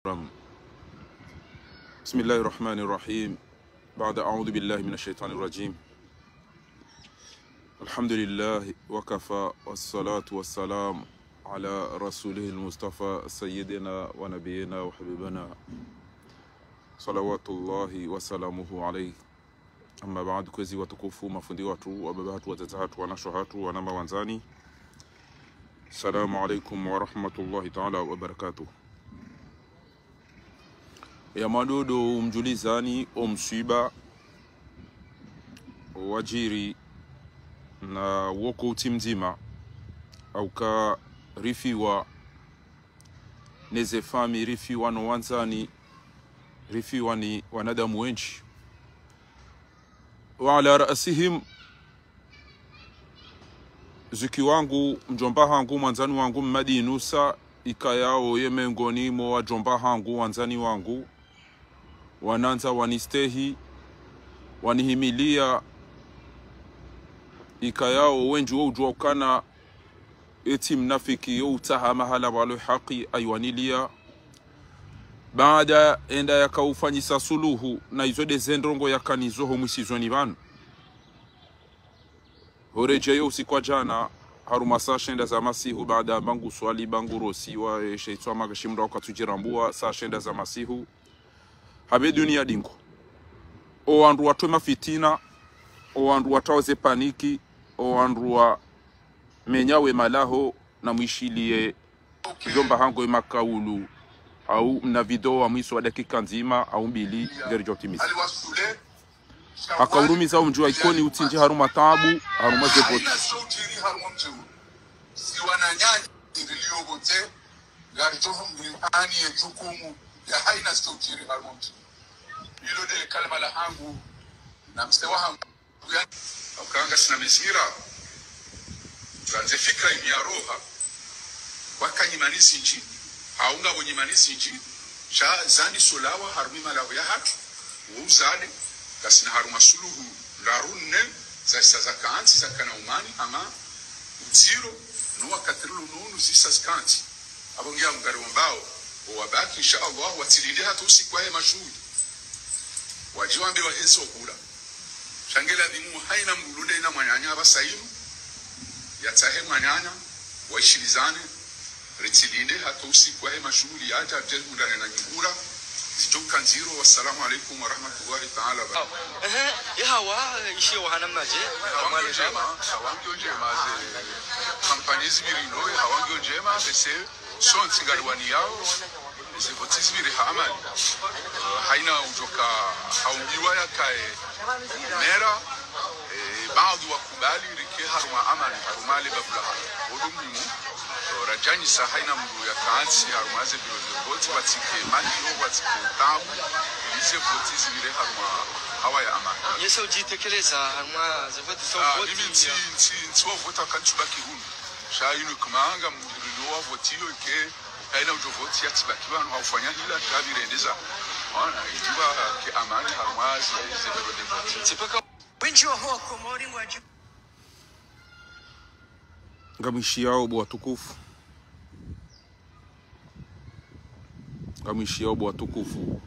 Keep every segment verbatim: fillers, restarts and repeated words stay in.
الرحيم. بسم الله الرحمن الرحيم. بعد أعوذ بالله من الشيطان الرجيم. الحمد لله وكفى، والصلاة والسلام على رسوله المصطفى سيدنا ونبينا وحبيبنا، صلوات الله وسلامه عليه. أما بعد, kwezi watukufu, mafundi watru, wababa hatru, wadzadze hatru, wanashe hatru, wananya wandzani. Assalamu alaikum wa rahmatullahi ta'ala wa barakatuh. Ya madodo umdjulizani o mswiba wadjiri na woko utsi mdzima, hauka rifiwa neze fami, rifiwa no wandzani, rifiwa ni wanadamu wendji. Wa ala raasihim, zuki wangu, mdjomba hangu, mwandzani wangu, Mmadi Inusa, ikayao ye mengoni mo wadjomba hangu, wandzani wangu, wanandza, wanistehi, wanihimilia, ikayao wendji wo udjuwa ukana etsi mnafiki, yo utsaha mahala pvwalo haki aiwanilia. Baada enda yakaufanyisa suluhu, na izo ndeze ndrongoo yakanizo ho mwisizoni pvanu. Horedjeyo usiku wa djana, harumwa saa shenda za masihu, baada mbangu swali, mbangu rosiwa, e, sheitswa maka shimdru ukatsudjirambua, saa shenda za masihu. Hapve dunia dingo. O wandru watwe mafitina, o wandru watrao ze paniki, o wandru wamenyao e malaho, na mwishiliye mdjomba hangu e makaulu, au mna video wa mwiso wa dakika ndzima, au mbili, ngeri djo timiza. Hakaurumiza o mdji wa Ikoni utsindji harumwa taabu, harumwa ze voti. Si wananyanya, ndilio vote, ngaridjo humri ani ye jukumu ya haina sotiri harumwa mdji. Ilo ndele kalima la hangu, na mse wa hangu. Ukanga sina mezira. Ngandze fikira imi ya roha. Waka nyimani zindji. Haunga wo nyimani zindji. Sha zani solawa harumwa e malaho ya hatru. Wo uzale. Ngasina harumwa suluhu ndraru nne, zasa zakantsi, zakana umani, ama udziro, no wakati rilo nunu zisa zikantsi. Apvo ngiya mgari wambao, o wabaki, insha Allah, watsilinde hata usiku wahe mashuhuli. Wadji wambe waheze okula. Sha nge ladhimu haina mdru ulonda ina mwananya apvasa inu, yatsahe mwananya, waishilizane, ritsilinde hata usiku wahe mashuhuli yadja, abdjeli mundane na nyingura, zidjoka ndziro. Wassalamu alaikum warahmatullahi taala wabarakatuh. Ehe, ye hawa, ishiyo wa hanamnaje? Hawa ngiyo ndjema, hawa ngiyo ndjema, ze kampani zipviri no, hawa ngiyo ndjema, bese, sontsi ngariwaniyao, ze voti zipviri ha amani. Eh, haina udjoka haumbiwa yakaye mera, eh, baadhwi wakubali rike harumwa amani, harumwa le babula hali. Wo ndo muhimu, eh, radjanyisa haina mdru yakantsi harumwa ze biro ze voti, watsike maliho, watsike tabu, ili ze voti zipvire harumwa hawa ya amani. Yesa udjitekeleza harumwa ze voti sa... Ah, uvoti mimi ntsi, ya ntsi, ntsi wa vota kantsu baki hunu. Sha inu kumanga mdru wa voti yo ike, haina udjo voti ya tsibaki pvanu haufanya hila, sha pvirendeza. Ona, idjuwa ke amani harumwa ze, ze biro ze voti. Tsipaka wendji wa ho Komori ngwadji... Ngamwishiyao bo watukufu. Ngamwishiyao bo watukufu.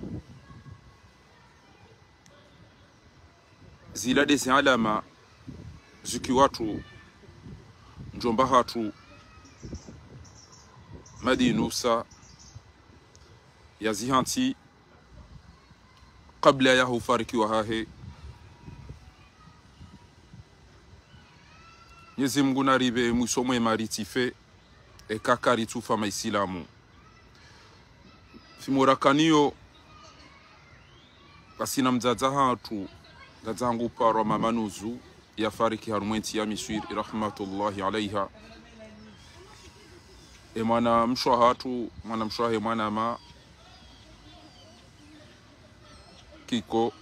Zila ndeze alama zuki watru, mdjomba hatru, Mmadi Inusa, yazihantsi kabla ya hufariki wahahe. Mwenyezi Mungu naripve mwiso mwema ritsife, eka karitsufa maisilamu. Fimora kaniyo, ngasina mdzadze hatru, mdzadze hangu parwa Mama Nuzu, yafariki harumwa entsi ya Miswiri, rahmatullahi alaiha. E mwana mshe hatru, mwana mshe wahe mwanama, Kiko,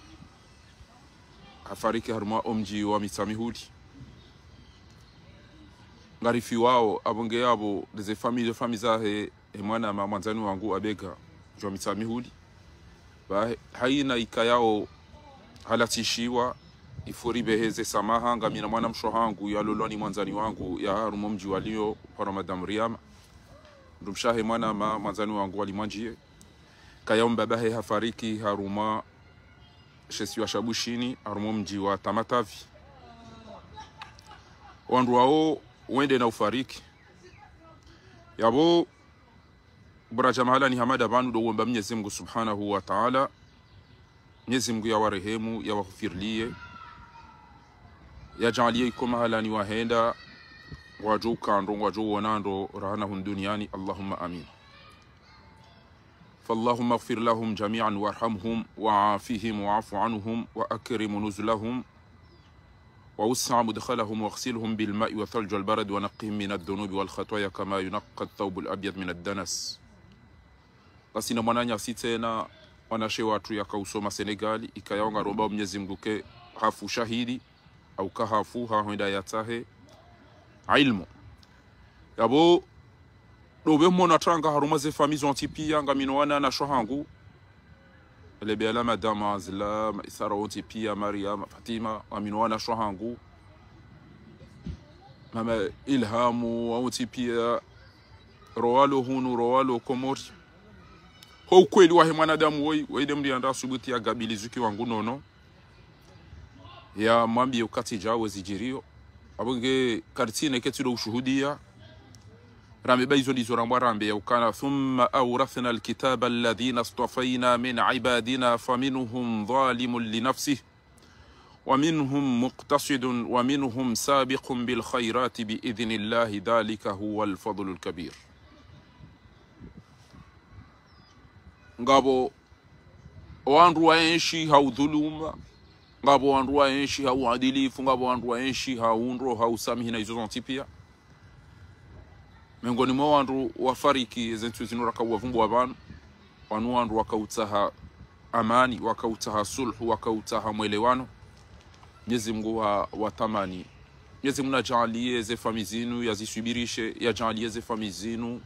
hafariki harumwa omdji wa Mitsamihuli. Ngarifiwao, apvo nge apvo, ndeze fami, ze fami zahe, e mwanama, mwandzani wangu Abega, djwa Mitsamihuli. Ba, haina ikayao halatsishiwa, ifo ripveheze samaha, ngamina mwana mshe hangu, yalolwa ni mwandzani wangu, ya harumwa omdji wa Lyon, parwa Madame Riama. Mdrumshe wahe mwanama, mwandzani wangu, walimwandjiye. Kaya mbaba he hafariki harumwa she isiwa sha Bushini, harumwa mdji wa Tamatavi. Wandru wawo wende na ufariki. Yapvo, bura dja mahala ni hamada pvanu ndo womba Mnyezi Mngu Subhanahu wa Ta'ala. Mnyezi Mngu ya warehemu, ya wahufiriliye. Ya djaaliye iko mahala ni wahenda, ngwadjo ukandro, ngwadjo wonandro, raha na hunu duniani. Allahumma amin. فاللهم اغفر لهم جميعا وارحمهم وعافهم واعف عنهم وأكرم نزلهم ووسع مدخلهم واغسلهم بالماء والثلج والبرد ونقهم من الذنوب والخطايا كما ينقى الثوب الأبيض من الدنس. Basi na mwananyasi tsena, mwanashe watru yakausoma Senegali, ikaya ngaromba Mnyezi Mngu ke hafu shahidi, au kahafu, ha hwenda yatsahe ilmu. Yapvo, ndo pve mona tsanga harumwa ze famiyi zontsi piya, ngamina wananyashe hangu. Lebe ala madama, zila, ma Isara wontsi piya, Maria, ma Fatima, ngamina wananyashe hangu. Mama Ilhamu, wontsi piya, ro walo hunu, ro walo Komori. Ho ukweli wahe mwanadamu woyi, woyi nde mndru yandra subuti ya gabili zuki wangu nono. Ya mwambiye ukati djawo zidjiriyo. Apvo nge karitsine ketsi ndo ushuhudiya. Rambe ba izo ndizo rambwa rambe ya ukana: ثم أورثنا الكتاب الذين اصطفينا من عبادنا فمنهم ظالم لنفسه ومنهم مقتصد ومنهم سابق بالخيرات بإذن الله ذلك هو الفضل الكبير. Ngapvo wandru waenshi ha udhuluma, ngapvo wandru waenshi ha uadilifu, ngapvo wandru waenshi ha undro, ha usamihi na izo zontsi piya. Mengoni mwa wandru wafariki ze ntsihu zinu raka uwavumbuwa pvanu, wanu wandru wakautsaha amani, wakautsaha sulhu, wakautsaha mwelewano. Mnyezi Mngu ha watamani. Mnyezi Mngu nadjaaliye ze famiyi zinu, yaziswibirishe, yadjaaliye ze famiyi zinu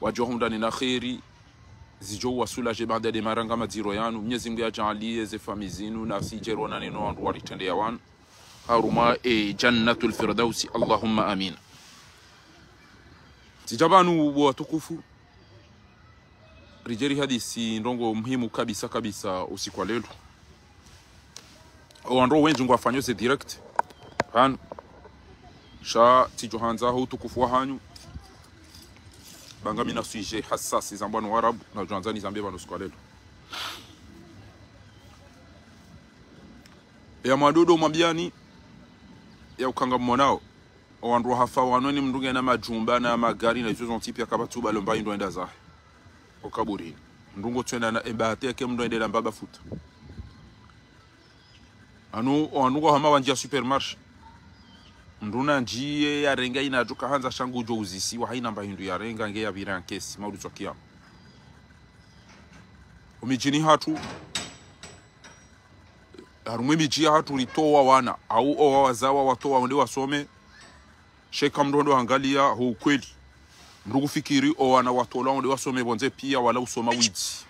wadjo hundani na kheri, zidjo wasulaje baada de maranga madziro yanu. Mnyezi Mngu yadjaaliye ze famiyi zinu, na sidjerona neno wandru waritrendeya wanu harumwa e Jannatul Firdausi. Allahumma amin. Tsidja pvanu bo watukufu, ridje rihadisi ndrongoo muhimu kabisa kabisa usiku wa lelo. Owandru wendji ngwafanyo ze direct pvanu. Sha tsidjo handza ho utukufu wahanyu, ba ngamina sujet hassas zambwa no Warabu, nadjo handza nizambe pvanu usiku wa lelo. Ya mwadodo mwambiyani, ya uka ngammonao owandru wahafa wanu, ni mndru ngena majumba na magari na izo zontsi piya, kapvatsu ba lomba indro enda zahe okaburini. Mndru ngotsu enda na ebahati yake mndru ende na mbaba futa. Anu, owandru ngwahama wandjiya supermarché. Mndru nandjiye yarenga inadjo kahandza sha ngudjo uzisiwa, hayina mba hindru yarenga nge yapvira nkesi, maudu tswa kiyama. Omidjini hatru, harumwa emidji yahatru ritowa wana, au owazawa watowa wende wasome, sha eka mndru ndo hangaliya ho ukweli, mndru kufikiri owana watolwa wende wasome pvondze piya wala usoma widzi.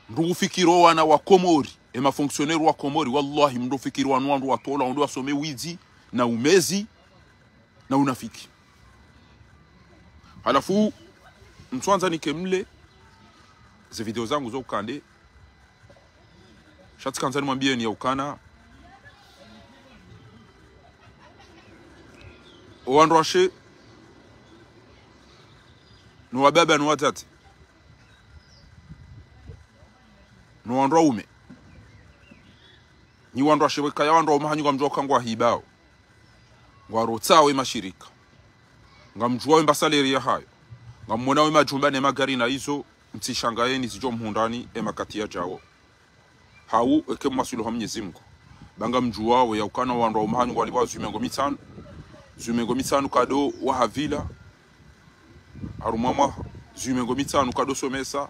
Mndru kufikiri owana wa Komori, ema fonctionnaire wa Komori, wallahi, mndru kufikiri wanu wandru watolwa wende wasome widzi, na umezi, na unafiki. Halafu, ntsuandza nike mle ze video zangu zo ukande, sha tsikandza nimwambiyeni ya ukana, owandru washe, no wababa, no wadzadze, no wandru waume, nyi wandru washe, wekaya wandru waume hanyu ngamdjuwa uka ngwahibao, ngwarotsawo emashirika, ngamdjuwawo emba salaire yahayo, ngammonao emajumba ne magari na izo, mtsishangayeni zidjo mhundrani emakati yadjawo. Hau eke mwaswilu ha Mnyezi Mngu, ba ngamdjuwawo ya ukana wandru waume hanyu ngwalipvwa zihwi mengo mitsanu, zihwi mengo mitsanu kado waha villa harumwa mwaha, zihwi mengo mitsanu kado somesa,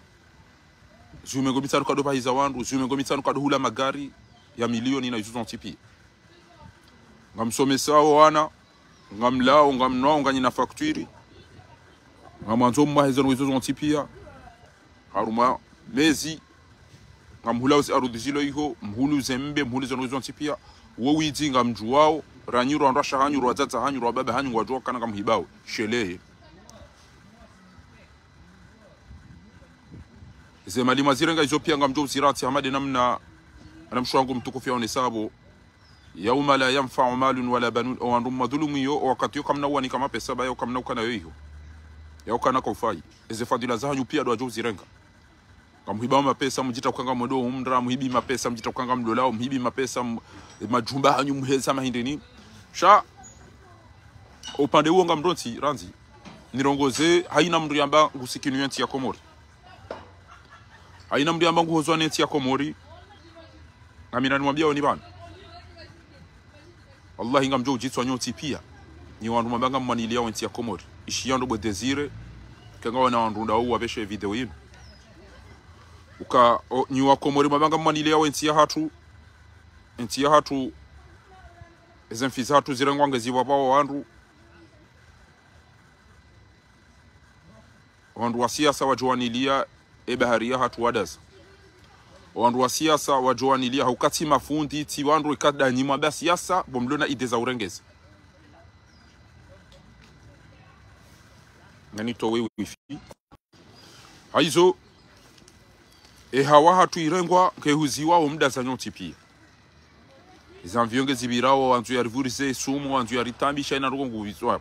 zihwi mengo mitsanu kado pvahiza wandru, zihwi mengo mitsanu kado hula magari ya miliyoni na izo zontsi piya. Ngamsomesao wana, ngamlao, ngamnwao, nganyina facture, ngamwandzo mwahe ze ndrongoo izo zontsi piya. Harumwa mezi, ngamhulao ze arudhi zilo iho, mhulu ze mbe, mhulu ze ndrongoo izo zontsi piya. Wo widzi ngamdjuwao, ranyi ro wandru washe hanyu, ro wadzadze hanyu, ro wababa hanyu, ngwadjuwa ukana ngamhibao. Sheleye. Ze mali mwazirenga izo pia ngamdjo uzirantsi hama de namna mwanamshe wangu mtukufu yaonesapvo. يوم لا ينفع مال ولا بنون. O wandru mwadhulumu iyo, o wakati iyo kamna uwanika mapesa, ba iyo kamna ukana yo iyo. Iyo kana kaufayi. Eze fadhila zahanyu pia ndo wadjo uzirenga. Ngamhiba mapesa, mdjitsa ukanga mwedo umra, mhibi mapesa, mdjitsa ukanga mlolao, mhibi mapesa, m-, majumba hanyu mheza mahindrini. Sha, upande uwo ngamdjontsi, randzi. Nirongoze, haina mndru yamba ngusikinu yentsi ya Komori. Haina mndru yamba nguhozwa nentsi ya Komori. Ngamina nimwambia oni bana. Wallahi ngamdjo udjitswa nyontsi pia. Nyi wandru mwamba ngamwaniliyao entsi ya Komori. Ishiya ndo bo Désiré. Kenga wana wandru ndawo wapveshe video yinu. Uka, o, nyi wa Komori mwamba ngamwaniliyao entsi ya hatru. Entsi ya hatru. Eze mfi za hatru zirengwa ngezipvapvao wandru. Wandru wa siasa wadjo waniliya e bahari ya hatru wadaza. Wandru wa siasa wadjo waniliya hauka tsi mafundi, tsi wandru ika nda nyi mwamba siasa, bo mlona idée za urengeza. Nani towe wifi. Haizo, e hawa hatru irengwa, ngehuziwa o mdaza nyontsi pia. Eze avion ngezipvirao, wandru yaripvulize sumu, wandru yaritambisha, ina ndrongo ngupvizwa.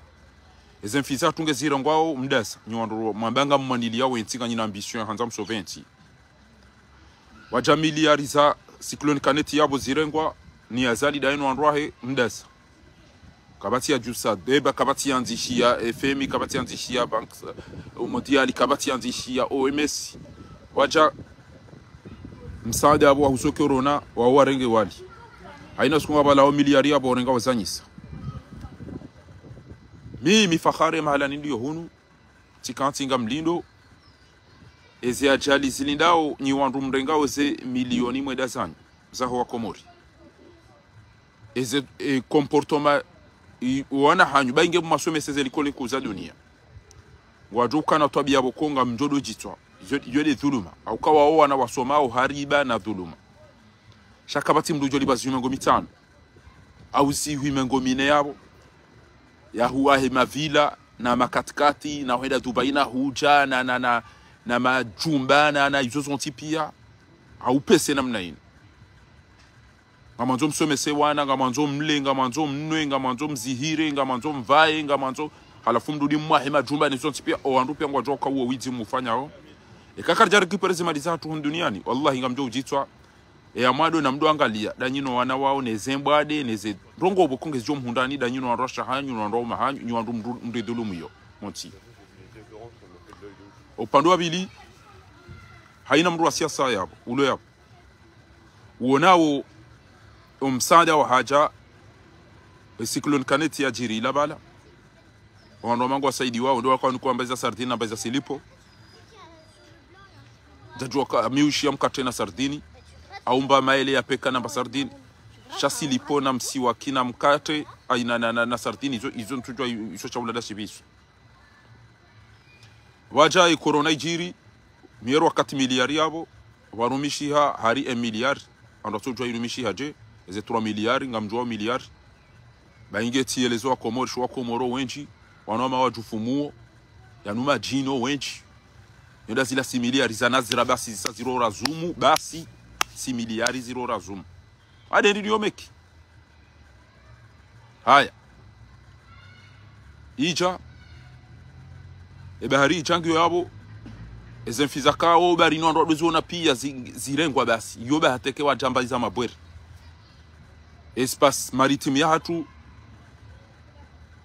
Eze mfi za hatru ngezirengwao, mdaza. Nyi wandru mwamba ngamwaniliyao entsi, nganyina ambition ya handza msauve entsi. Wadja miliari za Cyclone Kenneth yapvo zirengwa, ni Azali daye no wandru wahe, mdaza. Kapvatsi yadjusa débat, kapvatsi yandzishiya F M I, kapvatsi yandzishiya Banque, euh, Mondiale, kapvatsi yandzishiya O M S. Wadja msaada yapvo wahusu corona, wawo warenge wali. Haina siku ngapvalao miliari yapvo warenga wazanyisa. Mi, mi fahari mahala niliyo hunu, tsikantsi ngamlindo. Eze ajali zilindao, nyi wandru mrengao ze milioni mwenda zanyu, zaho wa Komori. Eze, e, comportement, i, wana hanyu, ba inge mwasomese ze likoli nkuu za dunia. Ngwadjo ukana twabiya pvoko ngamdjo udjitswa. Yo, yo nde dhuluma. Hauka wawo wana wasomao hariba na dhuluma. Sha kapvatsi mndru udjo lipva zihwi mengo mitsanu. Au zihwi mengo mine yapvo. Yahuwahe mavilla, na makatikati, na hwenda Dubai, na hudja, na, na, na, na majumba, na, na izo zontsi pia. Haupvese namna inu. Ngamwandzo msomese wana, ngamwandzo mle, ngamwandzo mnwe, ngamwandzo mzihire, ngamwandzo mvaye, ngamwandzo, halafu mrudi mwahe majumba, ne zontsi pia, o wandru pia ngwadjo uka uwo widzi mufanyao. Eka karidja récupérer ze mali za hatru hunu duniani, wallahi ngamdjo udjitswa. E ya mwando namdjo angaliya, ndanyi no wana wawo, ne ze mbwade, ne ze ndrongo pvoko ngezidjo mhundrani, ndanyi no wandru washe hanyu, no wandru waume hanyu, nyi wandru mndru, mndru dhulumu iyo, montsi. Upande wa pvili, haina mndru wa siasa yapvo, ulo yapvo. Uonawo, o msaada wahadja, e cyclone Kenneth yadjiri ila pvala. Wandru wa Mungu wasaidiwao, ndo wakawo ni kwamba iza sardine, namba iza silipo. Ndjadjuwa ka, mi ushiya mkatre na sardine. Au mba maele ya peka namba sardine. Sha silipo na msiwaki na mkatre, ai, na, na, na, na sardine, izo, izo ntsudjuwa, izo shahula nda shipviso. Pvadja i corona idjiri, miyeri wakati miliari yapvo, pvarumishiha hari e miliari, wandru watsodjuwa irumishiha dje, eze trois miliari, ngamdjuwa miliari. Ba inge tsi yelezo wa Komori, sho wa Komoro wendji, wanu wama wadjufumuo, yanu madjini wendji. Yenda zila six miliari za nazira basi zisa ziro razumu, basi six miliari ziro razumu. Ade ndi yo meki. Haya. Idja. E bahari idja ngiyo yapvo. Eze mfi zakawo, bahari no wandru wadjo ziona pia zi-, zirengwa basi. Iyo ba hateke wadjamba iza mabwere. Espace maritime ya hatru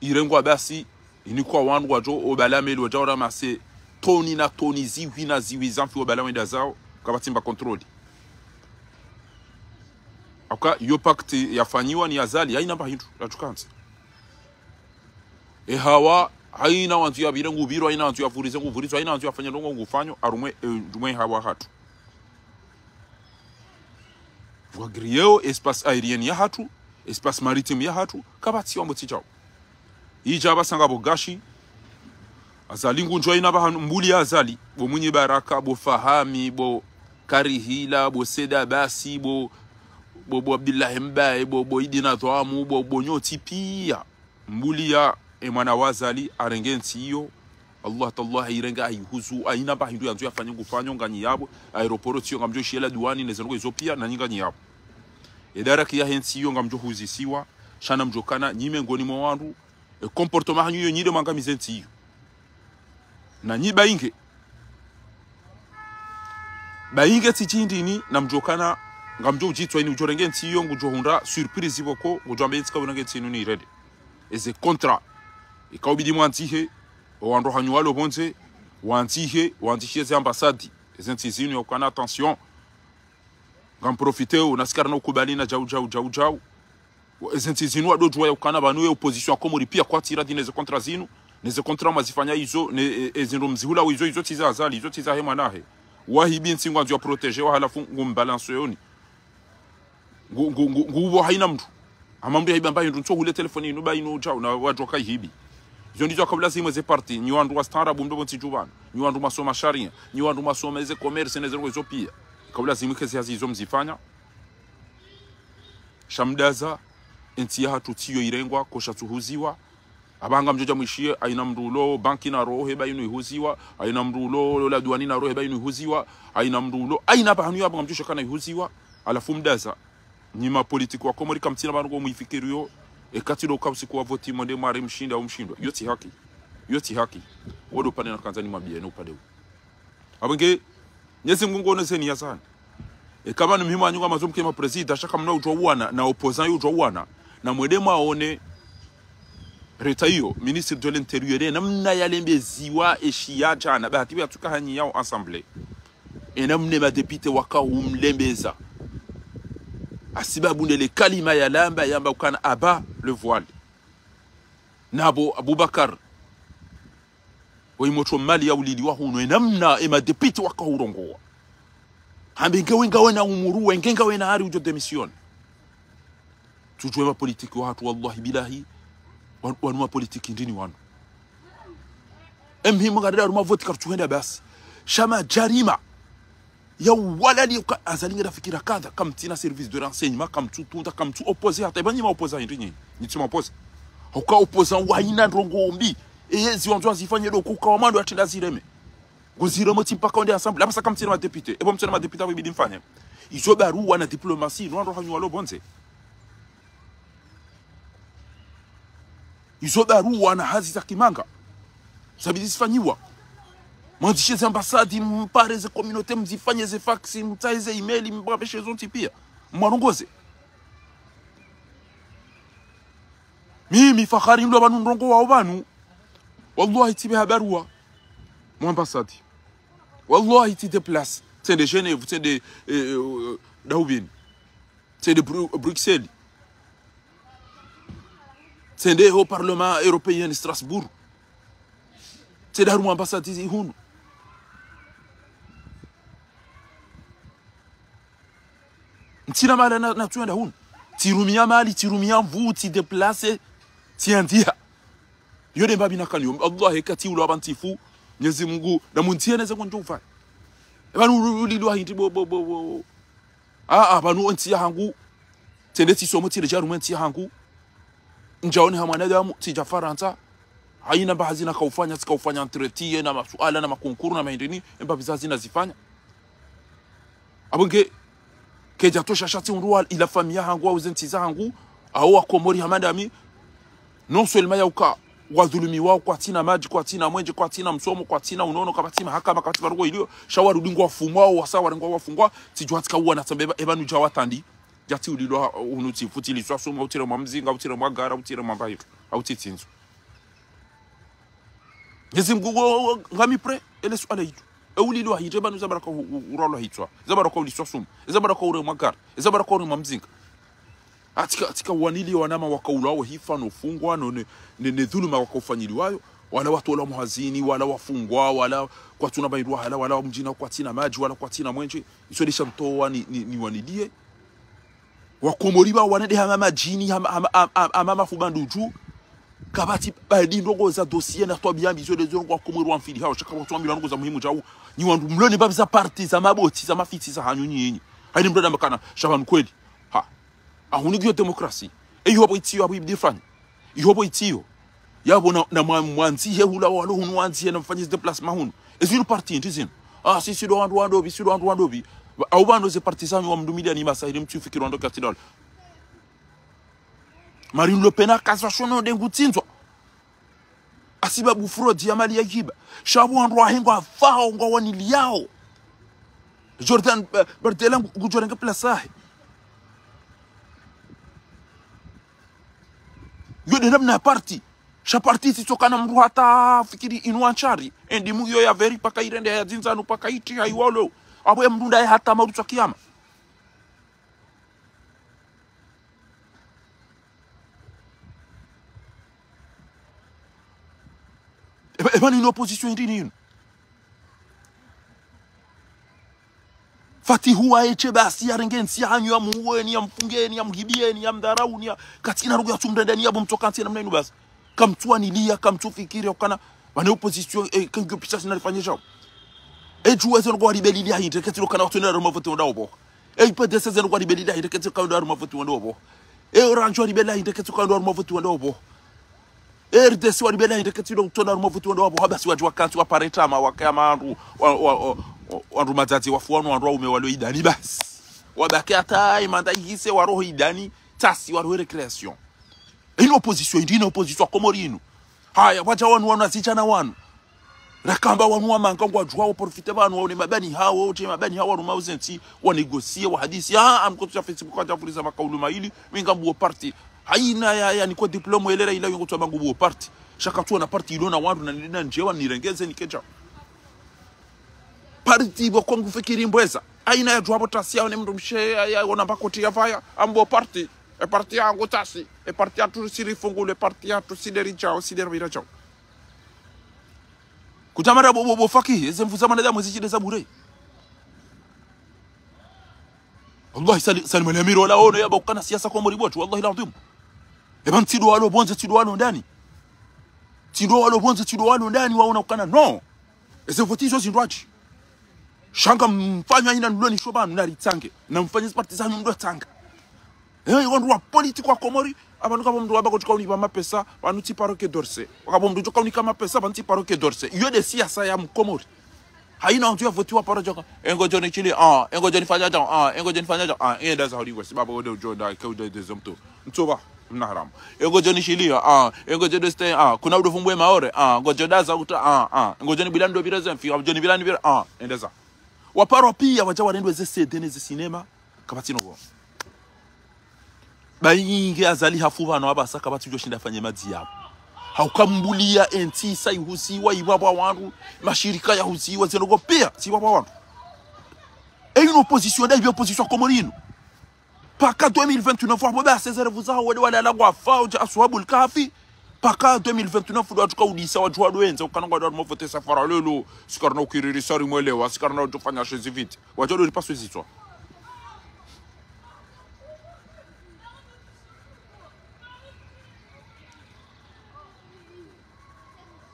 irengwa basi. Inikwa wandru wadjo, o bala meli wadja waramase toni na toni zihwi na zihwi za mfi o bala wenda zawo, kapvatsi mba contrôle. Hauka, yo pacte yafanyiwa ni Azali, haina mba hindru, ratukantsi. E hawa, haina wandru yapvire ngupvirwa, haina wandru yapvurize ngupvurizwa, haina wandru yafanye ndrongo ngufanyo, harumwa, e, harumwa e hawa hatru. Wagriyo espace aérien ya hatru, espace maritime ya hatru, kapvatsi wambo tsi djao. Idja pvasa ngapvo gashi. Azali ngudjo ina pvahanu mbuli ya Azali. Bo Mwinyi Baraka, bo Fahami, bo Karihila, bo Said Abasi, bo, bo, bo Abdillahi Mbaye, bo, bo Idi Nadhwamu, bo, bo nyontsi pia. Mbuli ya e mwana wa Azali, harenge ntsi iyo. Allah, tallah, ayirenga, ayihuzu, ayina mba hindru yandzo yafanye ngufanyo nganyi yapvo, aéroport tsiyo ngamdjo shiya la douane, ne zendrongo izo piya, nanyi nganyi yapvo. E daraka yahe ntsi iyo ngamdjo huzisiwa, sha namdjo kana, nyi mengoni mwa wandru, e comportement hanyu iyo nyi nde mwangamize ntsi iyo. Nanyi bainge. Bainge tsi shindrini, namdjo kana, ngamdjo udjitswa ini udjo renge ntsi iyo, ngudjo hundra surprise pvoko, ngudjo amba ntsi ka urenge ntsi inu nirende. Eze contrat. Ika ubidi mwandzihe, o wandru hanyu walo pvondze, wandzihe, wandzishiye ze ambassade. Eze ntsi zinu ya ukana attention. Ngam profite o, nasi karina ukubali na djau, djau, djau, djau. Eze ntsi zinu wado djuwa ya ukana pvanu ye opposition ya Komori piya kwatsi radhi neze contrat zinu, neze contrat mwazifanya izo, ne, e, e zindru mzihula izo, izo tsi za Azali, izo tsi zahe mwanahe. Wahibi ntsi ngwandzo ya protéger wa halafu ngu mbalance yoni. Ngu, ngu, ngu, ngu uwo hayina mndru. Hama mndru yahiba mba hindru ntso hule telefoni inu ba inu djau na wadjuwa kayihibi. Izo ndizo yaka ulazimu ze parti, nyi wandru wastaarabu mdo pvontsi djuu pvanu. Nyi wandru mwasoma sharia, nyi wandru mwasoma eze commerce ne zendrongo izo piya. Yaka ulazimu ike zi hazi izo mzifanya. Sha mdaza, entsi yahatru tsiyo irengwa, kosha tsuhuziwa. Apvaha ngamdjo dja mwishiye, hayina mndru ulo, banki na rohe ba inu ihuziwa, hayina mndru ulo, la douane na rohe ba inu ihuziwa, hayina mndru ulo, hayina pvahanu yapvo ngamdjo shakana ihuziwa. Halafu mdaza, nyi ma politique wa Komori kamtsina pvanu ngo mwifikiriyo, e kati ndo uka usiku wa voti mwende mwari mshinde au mshindwa. Iyo tsi haki. Iyo tsi haki. Wodo upande nakandza nimwambiye ne upande u. Apvo nge, Mwenyezi Mungu nguono zeni ya zani. Eka pvanu mhimu anyu ngamwandzo mke ma président, sha kamna udjuwa uwana, na opposant yo udjuwa uwana. Na mwende mwaone, leta iyo, ministre de l'Intérieur, ye namna yalembeziwa eshiya djana, bahati pvo yatsuka hanyi yao assemblée. Ye namna ma député waka umlembeza. Hasibabu nde le kalima yalamba, yamba ukana à bas le voile. Napvo Abubakar. Wo imotro mali ya uliliwa hunu, ye namna ye ma député waka urongowa. Hambe nge we ngawe na umuru, we nge ngawe na hari udjo démissionner. Tsudjuwe ma politique wahatru, wallahi billahi, wa-, wanu ma politique ndrini wanu. Ye mhimu ngarida harumwa voti kartsuhenda basi. Sha ma djarima. Ya walali uka Azali ngena fikira kadha, kamtsina service de renseignement, kamtsu tunda, kamtsu opposé, hata eba nyi ma opposant hindri nyi, nyi tsi ma opposant. Uka opposant wayina ndrongo mbi, eye ziwandzo wazifanye ndo kuka wa mwando yatsinda zireme. Ngo zireme tsi mpaka wende assemblée, apvasa kamtsina ma député, epvo mtsina ma député apvo ibidi mfanye. Izo baruwa na diplomatie, no wandru hanyu walo pvondze. Izo baruwa na hazi za kimanga zabidi zifanyiwa. Mwandzishe ze ambassade, mpare ze communauté, mzifanye ze fax, mtsahe ze email, mbapveshe zontsi piya. Mwarongoze. Mimi Fakhari ndo pvanu ndrongowao pvanu. Wallahi tsi be ha baruwa. Mu ambassade. Wallahi tsi déplace. Tsende Genève, tsende, eh, eh, Daubin. Tsende Bru-, Bruxelles. Tsende ho Parlement européen Strasbourg. Tsende harumwa ambassade zi hunu. Ntsina mahala na, natsuenda hunu. Tsirumiya mali, tsirumiya nvu, tsi déplace, tsiandziha. Yo nde mbapvi nakaniyo. Allah eka tsi ulo apva ntsifu. Mwenyezi Mungu, na mundziye neze ngondjo ufanya. Epvanu ulu-, ulilwa hindri bo, bo, bo, bo. Aa, pvanu entsi yahangu. Tsende tsisomo tsile dja harumwa entsi yahangu. Ndjaone ha mwanadamu, tsidja Farantsa. Hayina mba hazi nakaufanya, tsikaufanya entretien na masuala na makonkuru na mahindrini, emba viza hazi nazifanya. Apvo nge, kedja tosha sha tsi undru wa ila famiyi yahangu, au ze ntsi zahangu, au wa Komori hama ndami, non seulement ya uka wadhulumiwao kwatsina madji, kwatsina mwenje, kwatsina msomo, kwatsina unono, kapvatsi mahakama, kapvatsi pvarongo iliyo, sha warudi ngwafungwao, wasa warengwa wafungwa, tsidjuwa tsika uwana tsambe epva, epvanu dja watandi, dja tsi ulilwa hunu tsifu, tsiliswa sumu, au tsiremwa mzinga, au tsiremwa gara, au tsiremwa mbahiro, au tsitsindzwa. Mwenyezi Mungu, wo, wo, ngami prêt, ele suala hilo. E ulilwa hindri, epvanu za baraka u-, u-, uralwa hitswa. Za baraka uliswa sumu. Za baraka uremwa gara. Za baraka uremwa mzinga. Atsika, atsika wanili wanama wakaulwa wahifa no fungwa no ne, ne, ne dhuluma wakaufanyiliwayo. Wala watolwa muhazini, wala wafungwa, wala kwatsuna bairwa hala, wala mdjini kwatsina madji, wala kwatsina mwenje. Iso ndesha mtowa ni, ni, ni waniliye. Wakomori pvao wanende hama madjini, hama, hama, hama, hama, hama mafuba ndudju. Kapvatsi badi ndrongo za dossier na twabiya mbi zo ndezo ndrongo Wakomori wamfili hao, sha kapvatsi wambilwa ndrongo za muhimu djau. Nyi wandru mloni mbapvi za parti, za maboti, za mafitsi, za hanyu nyinyi. Hayini mloni amba kana, sha pvanu kweli. Ha. Ahuni ngiyo démocratie. Eyo apvo itsiyo, apvo ibidi fanye. Iyo apvo itsiyo. Yapvo na, na mwa-, mwandzihe hula walo hunu wandzihe na mfanye déplacement hunu. Ezinu parti ndizinu. Ah, si, si ndo wandru wa ndopvi, si ndo wandru wa ndopvi. Au pvanu ze parti zanyu wa mdumiliya ni masahiri mtsifikiri wandru katsi ndo walo. Marine Le Pen akazwa shono ndengu tsindzwa. Hasibabu fraude ya mali ya hiba. Sha pvo wandru wahe ngwafao ngwawaniliyao. Jordan, eh, Bardella ngu-, ngudjorenge place yahe. Yo nde namna parti. Sha parti tsitsokana mndru hata fikiri inu anshari. Endi mu yo ya veri paka irende ya dzindzanu paka itsi hayiwalo. Apvo ye mndru ndaye hata mauri tswa kiyama. Eba, eba nini opposition ndini inu? Fatihu wa etshe basi yarenge ntsi yahanyu yamuweni, yamfungeni, yamhibiyeni, yamdharauni, ya katsina rogo ya tsumrendeni yapvo mtsoka ntsi ya namna inu basi. Kamtsuwaniliya, kamtsufikiri, ukana, wane opposition, eh, kengyo pisa sina rifanye shao. Edjuwa zeno kwa ribelili ya hindre, ketsi lokana watsonela ruma voti wandao pvo. E I P D C zeno kwa ribelili ya hindre, ketsi lokana ruma voti wandao pvo. E Orange wa ribelili ya hindre, ketsi lokana ruma voti wandao pvo. E R D C wa ribelili ya hindre, ketsi lokana ruma voti wandao pvo. Habasi wadjuwa kantsi wa pare tama, wa kaya mandru, wa, wa, wa, wa, wandru madzadze wafu wanu, wandru waume walo idani basi. Wabaki hata imanda ihise waroho idani, tasi waroho récréation. Inu opposition, inu opposition ya Komori inu. Haya, wadja wanu wanu azidjana wanu. Rakamba wanu wa manga ngwadjuwa wa profite pvanu waone mabani hawo, utse mabani hawo wanu mauze ntsi, wa négocier, wa hadisi. Ah, amkotsu ya Facebook wadja furiza makaulu mayili, mi ngambuwo parti. Hayina ya, ya niko diplôme elera ila yongo twa mangubuwo parti. Sha katsuwona parti ilo na wandru na nilina ndjewa nirengeze nikedja. Parti pvo kongu fikiri mbweza. Hayina ya djuwa pvo tasi yaone mndru mshe ya, ya, wona mbakoti ya pvaya. Ambo parti. E parti yangu tasi. E parti yatru siri fungule, e parti yatru sideri djao, sideri pvira djao. Kutamara bo, bo, bo fakihi, eze mvu za mwanadamu zishinde za bure. Wallahi, Sali-, Salim Ali Amiri, ola ono yamba ukana siasa Komori botru, wallahi al-adhim. Eba ntsi ndo walo pvondze, ntsi ndo walo ndani. Ntsi ndo walo pvondze, ntsi ndo walo ndani, waona ukana, no. Eze voti izo zindrwadji. Sha ngamfanya ina nuloni sho pvanu, naritsange. Na mfanye zi parti zanyu mdo tsanga. Eh, wandru wa politique wa Komori, apvanu kapvo mndru wamba kotsi kaunipva mapesa, pvanu tsi paro Quai d'Orsay. Kapvo mndru tso kaunika mapesa, pvanu tsi paro Quai d'Orsay. Iyo nde siasa ya Mkomori. Hayina wandru ya votiwa paro djoka. Engo djoni shili, ah, engo djoni fanya djao, ah, engo djoni fanya djao, ah, enda za holigo, sibabu ode ujo da, ke ujo de zomto. Ntsoba, mna haramu. Engo djoni shili, ah, engo djoni ste, ah, kuna udo fumbwe Maore, ah, ngo djo da za uta, ah, ah, engo djoni bila ndo bila zemfi, ah, djoni bila ni bila, ah, enda za. Waparo piya, wadja warendwe ze C D ne ze cinéma. Kapvatsi no pvo. Ba inge Azali hafu pvanu apvasa kapvatsi udjo shinda fanye madzi yapvo. Hauka mbuliya entsi sa ihuziwa, ipvapvwa wandru, mashirika yahuziwa, ze ndrongo piya, zipvapvwa wandru. E inu opposition, nda ipvi opposition Komori inu. Paka deux mille vingt-neuf, apvo ba César vuza hawede wale alangwa fa, udja Aswabul Kahfi. Paka deux mille vingt-neuf, ndo watsuka udisa, wadjuwa ndo wendza, ukana ngwado harumwa vote safara lelo, sikarina ukiriri sari mwelewa, sikarina udjo fanya shezi vite. Wadjado ripaswe zitswa.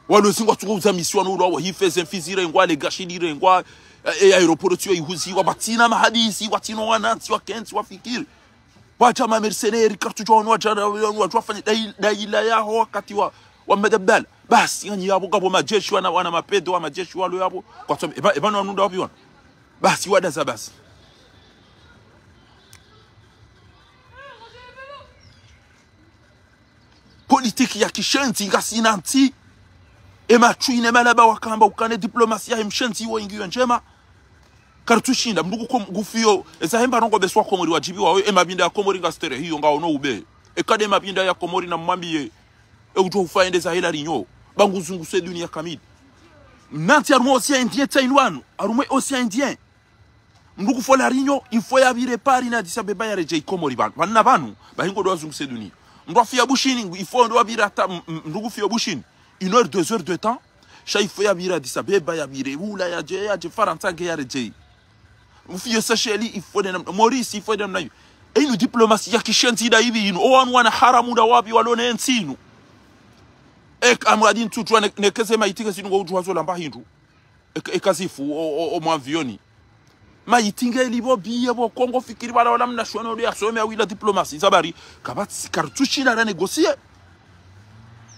Walo zingwa tsuko uza misiwa no ulo wa hife ze mfizire ngwa le gashidire ngwa, eh, eh, aéroport tsiyo ihuziwa, pvatsina mahadisi, pvatsina wanantsi, wakentsi, wafikiri. Pvadja ma mercenaires, kartsudjuwa wanu wadja, wanu wadja wafanye dai-, daila yaho wakati wa, wa madabala. Basi, nganyi yapvo kapvo majeshi wana, wana mapede wa majeshi walo yapvo. Kwatsu, eba, eba no wanu nda wapvi wanu. Basi, wadaza basi. Politique ya kishenzi ngasina ntsi. E matswine malaba wakamba ukane diplomasi ya mshenzi wo ingiyo ndjema. Kartsushinda, mndru kuko-, ngufiyo, eza hemba ndrongo beswa Komori wadjibiwa, e mapinda ya Komori ngasitere hiyo, ngaono ube. E kade mapinda ya Komori na mwambiye, e udjo ufa ende za hela rinyo. Ba nguzunguse duniya kamili. Mnantsi harumwa océan Indien tsa inu wanu, harumwa océan Indien. Mndru kufa La Réunion, il faut yapvire Paris na Addis Abeba yaredjei Komori pvanu. Pvanu na pvanu, ba hingo ndo wazunguse duniya. Mndru afiya Bushini, il faut ndo wapvire hata, m-, m-, mndru kufiya Bushini. Une heure, deux heures de temps. Sha il faut yapvire Addis Abeba, yapvire Bula, yadje, yadje Farantsa, nge yaredjei. Ufiye Seychelles, il faut de nam-, Maurice, il faut de namna iyo. E inu diplomasi ya kishenzi nda ipvi inu. O wanu wana haramu nda wapvi walo ne ntsi inu. Eka amwadi ntsutsu wa ne-, nekeze maitike zinu ngo udjuwa zo lamba hindru. Eka, eka zifu, o, o, o mwavioni. Maitike lipvo biye pvo Kongo fikiri pvala wala mna shwana uli asome awila diplomasi. Zabari, kapvatsi kartsushinda ra négocier.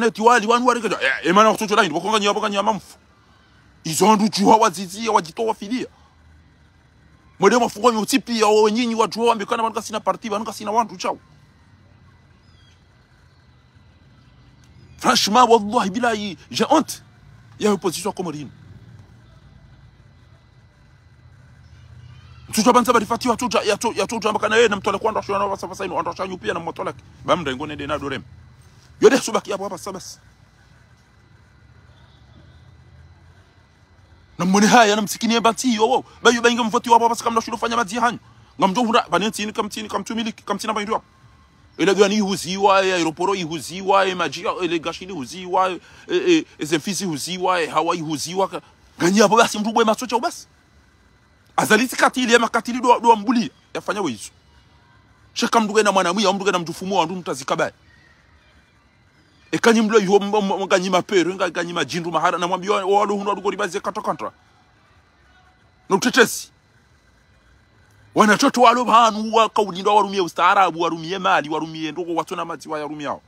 internet, wali, wanu, wali, kedja. Eh, eh, mana wakutsodjo la hindri, pvoko nganyi, pvoko nganyi mfu. Izo wandru djuha waziziya, wadjitowa fidiya. Mwende mwafunga nyo tsipi ya wo wenyinyi wadjuha wambe kana pvanu kasina parti, pvanu kasina wandru shawo. Franchement, wallahi billahi, j'ai honte ya opposition comorienne. Mtsudja pvanu sa bari Fatihu yatsodja, yatso-, yatsodja amba kana yeye na mtwalaki wandru washe wana wapvasa pvasa inu, wandru washe wanyu piya na mtwalaki. Ba mndru ngo nende na dorem. Yo nde subaki yapvo apvasa basi. Na mwone haya, na msikini ye ba ntsi yo wo. Ba yo ba inge mvoti wapvo apvasa kamna shilo fanya madzi hanyu. Ngamdjo hura, pvanu ntsini, kamtsini, kamtsumiliki, kamtsina pvahindru yapvo. Ele duani ihuziwa, e aeroporo ihuziwa, e madji, ele gashini ihuziwa, e, e, e zemfisi ihuziwa, e hawa ihuziwa. Ka-, nganyi yapvo basi mndru bwe matso shawo basi. Azali tsi katili, ye makatili ndo, ndo wambuliya, yafanya we izo. Sheka mndru kena mwana mwiya, mndru kena mdjufumu wa mndru mtazika baye. Eka nyi mlo iho m-, m-, nganyi mapero, nga-, nganyi madjindru mahara, na mwambiwa, walo hunu walo koribaze kata kanta. No utetezi. Wana toto walo pvanu waka ulindwa warumiye ustaarabu, warumiye mali, warumiye ndroko, watsona madziwa yarumiyawo.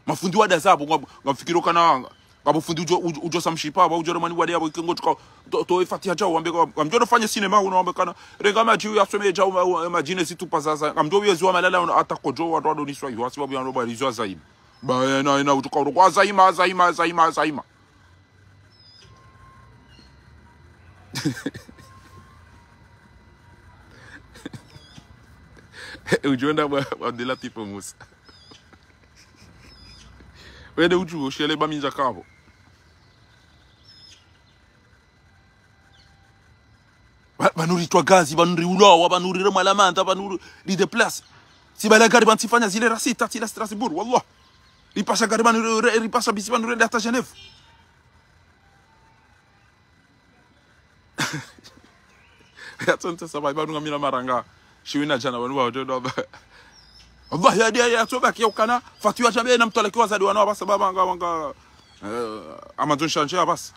Mafundi wada zapvo, nga, ngamfikiro kana, nga, ngapvo fundi udjo, udjo, udjo sa mshipa, ba udjo ramani wade yapvo, ikengo tsuka, to, to efatiha shawo, wambe ka, ngamdjo no fanye sinema, uno wambe kana, renga madji uyasome shawo, ma-, u-, madji ne zitupa za, za, ngamdjo uyeziwa malala, uno ata kodjo, wandru wado niswa, iho, hasibabu ya no bari izo Azayima. Ba, ena, ena, utsuka, uno, kwa Azayima, Azayima, Azayima, Azayima. Udjo wenda bwa, bwa Abdel Latif Musa. Wende udjo, ushele ba mindja kapvo. Ba-, pvanu ritwa gazi, pvanu riulawa, pvanu riremwa la manda, pvanu ri-, ridéplace. Tsi bala gari pvanu tsifanya zile rasita, tsila Strasbourg, wallah. Ripasha gari pvanu, ri-, ri-, ripasha bisi pvanu rende hata Genève. Yatsonte saba, pvanu ngamina maranga. Shiwina djana, pvanu ba, ba. Allah, ya, ya, ya, tsoba, kiya ukana, Fatihu ya jambe, na mtwalaki wazadi wanu, apvasa, ba, ba, nga, nga, eh, Amazon shanje, apvasa.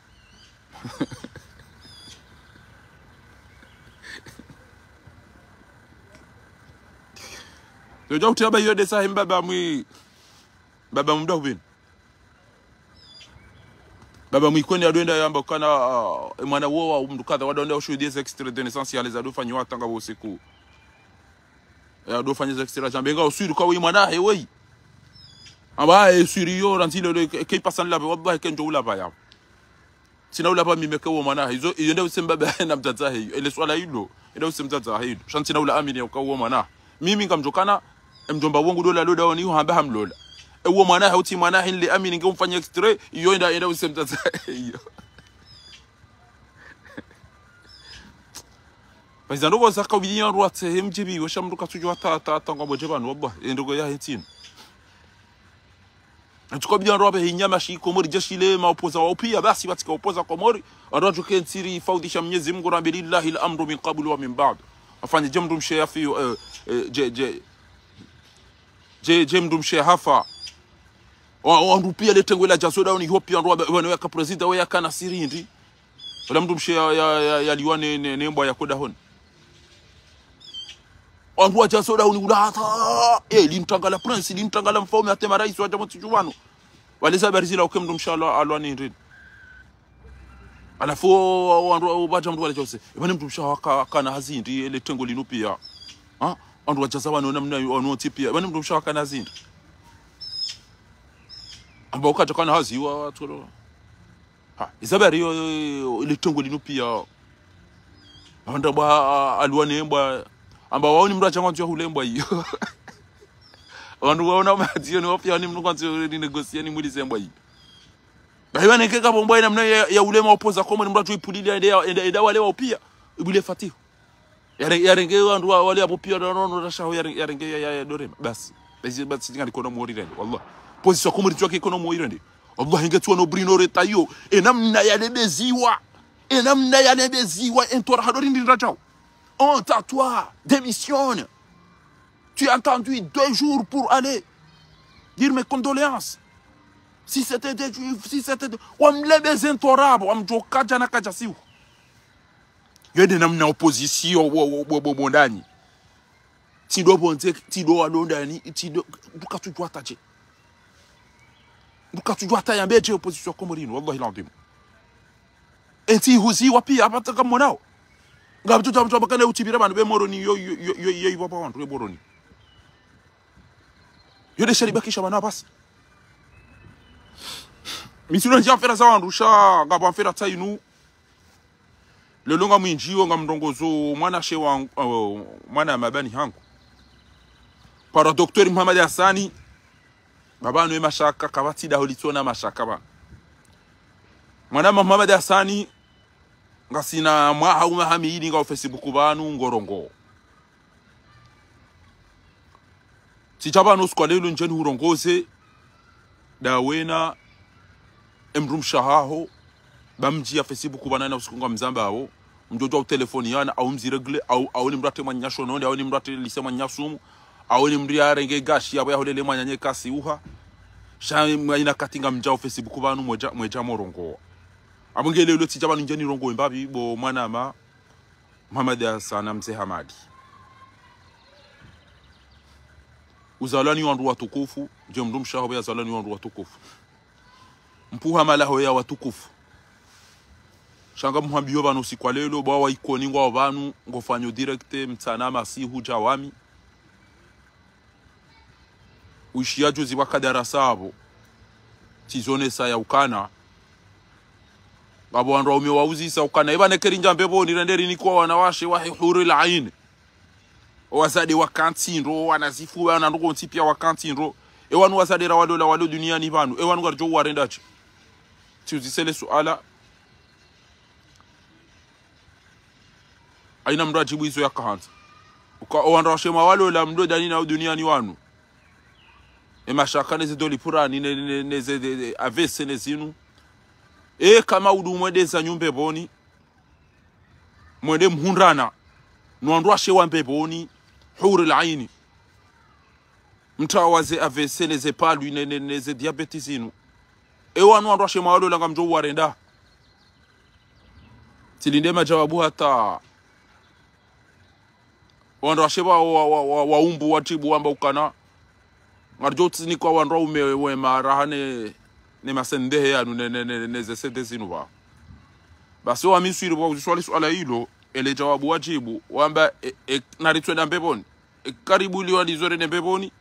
Yo, dja uti aba yo desa, him baba mwi, baba mda hubin. Baba Mwikweni yadwenda yamba ukana, ah, e mwana wo wa mndru kadha, wadonda ushuhudia ze extrait de naissance yale zadofanya watanga wo usiku. Yadofanya ze extrait, jambe nga uswiri ka we mwana he wei. Amba, e uswiri yo, randzi le, le, ke, ke ipasa nilapve, wallahi ke ndjo ulapva ya. Tsina ulapva mimi ke wo mwana he. Izo, iyo nde use mbaba na mdzadze he. Ele swala ilo. Ende use mdzadze he. Sha ntsina ula amini ya uka wo mwana. Mimi ngamdjokana, e mdjomba wangu dola loda wani hamba hamlola. E wo mwana he utsi mwana he nile amini nge umfanya extrait, iyo enda, enda use mdzadze he. Iyo. Paiza ndoko zaka wili ya rwatse he mdjibi, wesha mndru katsudjua ta, ta, ta ngwa mdje pvanu, wallah. E ndoko ya hentini. Ntsuko bidi wandru wapve hinyama shi Komori, jeshi le maopoza wa upia, basi watsika opoza Komori, wandru wadjuke ntsiri faudhisha Mnyezi Mungu, rambe lillahi al-amru min qablu wa min ba'd. Afanye je mndru mshe yafi, eh, eh, je, je, je, je mndru mshe hafa. Wa, wandru pia le tengwe la jazo dauni ho pia wandru wapve, wanu yaka prezida, we yakana sirindri. Wala mndru mshe ya, ya, ya, yaliwa ne, ne, ne mbwa ya koda honi. Wandru wadja soda uni ula hata. Eh, limtrangala prince, limtrangala mfaume, hata marais wadja motsi djuvanu. Wale za habari zila uke mndru mshe alwa, alwa ni ndrini. Halafu, wa, wa, wandru, wa, wadja mndru wale djose. Eba ni mndru mshe waka, kana hazi ndi, ele tengo linu pia. Ha? Wandru wadja za wanu namna, wanu wontsi pia. Eba ni mndru mshe wakana hazi ndi. Amba uka djakana hazi wa, wa, tolo. Ha, izo habari yo, yo, yo, ile tengo linu pia. Wandru bwa, a, alwa ne mbwa. Amba waoni mndru adja ngwandzo ya hule mbwa iyo. Wandru waona madzi yo ni wapia ni mndru ngwandzo ni négocier ni mwili ze mbwa iyo. Bahi waneke ka mbwa ina mna ya, ya ulema opoza Komori mndru adjo ipulili ya, ya, ya, ya wale wa upia. Ibule fatihu. Yare-, yarenge wandru wa-, wale apvo pia, no, no, no, rashaho yare-, yarenge ya, ya, ya dorema. Basi. Basi, basi, tinga likono mori rende. Wallah. Position ya Komori ntsuwa ke ikono mori rende. Wallah, inge tsuwa no Bruno Retailleau. E namna yalebeziwa. E namna yalebeziwa. Entora hadori ndinda djao. Honte à toi. Démissionne. Tu as attendu deux jours pour aller dire mes condoléances. Si c'était des juifs, si c'était des, wamlebeze entora apvo, wamdjoka djana kadja siu. Yo nde namna opposition wo, wo, wo, wo, wo ndani. Tsi ndo pvondze, tsi ndo walo ndani, tsi ndo, nduka tsudjuwa tadje. Nduka tsudjuwa tayambe dje opposition ya Komori inu, wallahi l'adhim. Entsi ihuziwa pia, apvasa kamwonao. Ngapvo tsuta mtu apvakane utsipvira pvanu pve Moroni, yo, yo, yo, yo, yo, iwa pva wandru, pve Moroni. Yo nde sharibakisha pvanu apvasa. Mi tsi ndo ndjia mfera za wandru sha, ngapvo mfera tsa inu. Lelo ngamwindjio ngamrongozo mwanashe wa, eh, mwana mabani hangu. Para Docteur Mohamed Hassani, baba nwe mashaka, kapvatsi daho litsona mashaka ba. Mwana Mohamed Hassani, ngasina mwaha umaha mili ngao Facebook pvanu ngorongo. Tsidja pvanu usiku wa lelo ndjeni hurongoze, ndawena, emdrumshe haho, ba mdji ya Facebook pvanu na usiku ngamzambao, mdjodjuwa utelefoni yana, au mziregle, au, au ni mndru atre mwananyasho nonde, au ni mndru atre lise mwanyasumu, au ni mndru yarenge gashi, yapvo yaholele mwananya kasi uha. Sha mwa ina kati ngamdjao Facebook pvanu mwedja, mwedja morongo. Apvo nge lelo tsidja pvanu ndjeni rongo mbapvi, bo mwana ma, Mohamed Hassani Mze Hamadi. Uzalwa ni wandru watukufu, ndje mdrumshe haho pvo yazalwa ni wandru watukufu. Mpvuha malaho ya watukufu. Sha ngamhwambiyo pvanu usiku wa lelo, bwa wa Ikoni ngwao pvanu, ngofanyo direct, mtsana masihu djawami. Wishiya juzi pvwaka darasa apvo. Tsizonesa ya ukana. Ngapvo wandru waume wauzisa ukana. Eba nekeri ndja mbepvoni rende rinikwa wanawashe wahe hurul ain. Owazade waka ntsindro, wanazifu, wana ndoko ntsi pia waka ntsindro. Ewanu wazade rawalola walo duniani pvanu. Ewanu ngaridjo uwarenda dje. Tsiuzise le suala. Haina mndru adjibu izo yakahandza. Uka owandru washe mwawalola mlo dani na duniani wanu. Emashaka neze doli purani, ne, ne, neze, de, de, A V C nezinu. E, kama udu mwendeza nyu mbepvoni. Mwende mhundrana. No wandru washe wa mbepvoni. Hurul aini. Mtawa ze A V C neze palwi ne, ne, neze diabète zinu. Ewanu wandru washe mwawalola ngamdjo uwarenda. Tsilinde majawabu hata wandru washe wa, wa, wa, wa, waumbu watribu wamba ukana. Ngaridjo utsinikwa wandru waume wema raha ne, ne masendehe yanu ne, ne, ne, ne ze sede zinu pvao. Basi wa Misri pvwa uziswa li suala ilo, ele djawabu wadjibu, wamba, e, e, nari tswenda mbepvoni. E, karibu liwa lizore ne mbepvoni.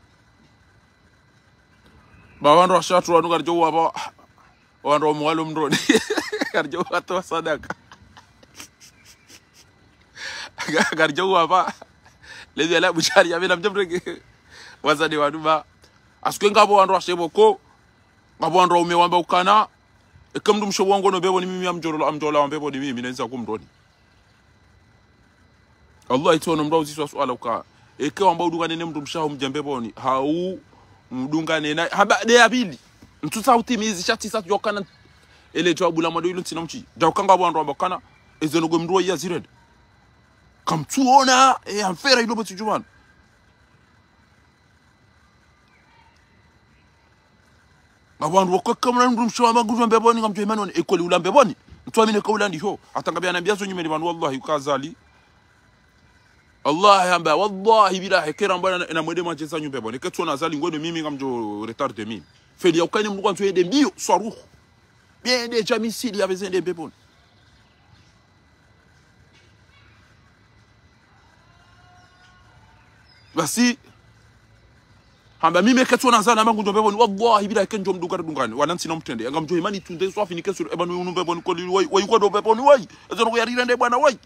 Ba wandru washatru wanu karidjo wapva, wandru wa mwalo mroni. Karidjo watoa sadaka. Karidjo wapva. Lezi ala bushari ya mina mjamreke. Wazade wanu ba. Asike ngapvo wandru washepvo ko. Ngapvo wandru waume wamba ukana. Eka mndru mshe wangu no mbepvoni mimi amdjolola, amdjolola wa mbepvoni mimi, nenza kumroni. Allah itsono mndru uziswa suala uka. Eke wamba udungane ne mndru mshe haho mdje mbepvoni. Hau mdungane na. Hamba de ya pvili. Ntsu sa utimizi sha tsi sa yokana. Ele djawabu la mwando ilo ntsina mtsi. Djauka ngapvo wandru wamba ukana. Eze nogo mndru wa iya zirende. Kamtsuona, e, amfera ilo pvo tsi djuvanu. Ngapvo wandru wako eka mna mndru mshe wamba ngudjo mbepvoni ngamdjo imani wani, e kweli ula mbepvoni. Ntsu amini eka ula ndiho. Hata ngapvi anambia zo nyumeni pvanu wallahi uka Azali. Allah yamba, wallahi billahi, kera mbwana na, na mwende mwadjeza nyu mbepvoni. Eka tsuona Azali ngwendo mimi ngamdjo retardé mimi. Feli ya uka ine mndru kwandzo yende mbio, swaruhu. Bien de dja misili ya pveze nde mbepvoni. Basi, hamba mimi eka tsuona Azali amba ngudjo mbepvoni, wallahi billahi eka ndjo mdunga ridungane, wala ntsina mtrende. Ngamdjo imani tsunde swafi nike suru, eba nwe unu mbepvoni kweli, wayi, wayi, kwendo mbepvoni, wayi. Ezo nogo yarirende bwana, wayi.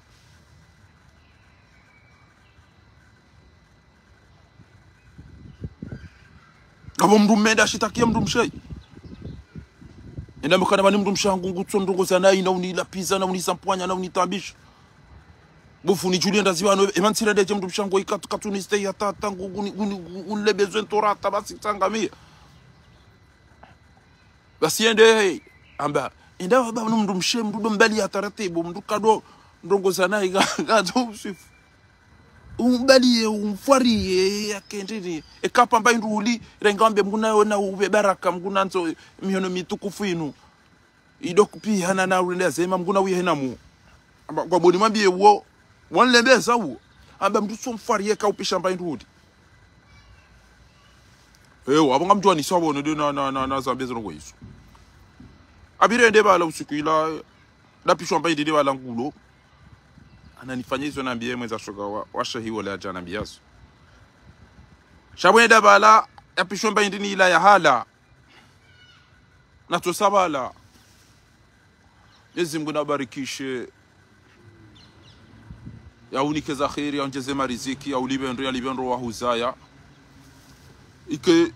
Ngapvo mndru mme enda ashitakia mndru mshe. Enda mkana pvani mndru mshe hangu ngutso ndrongo za nayi na unilapviza na unisampwanya na unitaabisha. Bofu ni Julie ndazi pvanu, ema ntsira ndedje mndru mshe hangu ikatu, katu ni stay ya tata, ngu, nguni, nguni, nguni lebezwe ntora hata basi tsangamia. Basi ende, amba, enda wamba no mndru mshe, mndru ndo mbali ya taratibu, mndru kado, ndrongo za nayi, nga, nga, ndo usifu. Umbaliye, umfwariye, yakendeni. Eka pvamba indru uli, renga wambe Mngu na yona uve baraka, Mngu na ndzo mihono mitukufu inu. Ido kupihana na urende azema, Mngu na uye henamu. Amba, kwa boni mwambiye uwo, wanlembeza uwo. Amba mndru tso mfwariye eka upisha mba indru uli. Ewa, apvo ngamdjuwa ni sawa, no de na, na, na, na zambe zero kwa izo. Apvire ende pvala usiku ila, ndapishwa mba indri pvala ngulo. Ananifanya izo nambiye mwendza shoka wa, wa shehi wole adja nambiya zo. Sha pvo enda pvala, yapishwa mba indri ni ila ya hala. Natsosa pvala. Mwenyezi Mngu nabarikishe. Yaunike za kheri, yaundjeze mariziki, yaulipve ndro, yalipve ndro wahuzaya. Ike,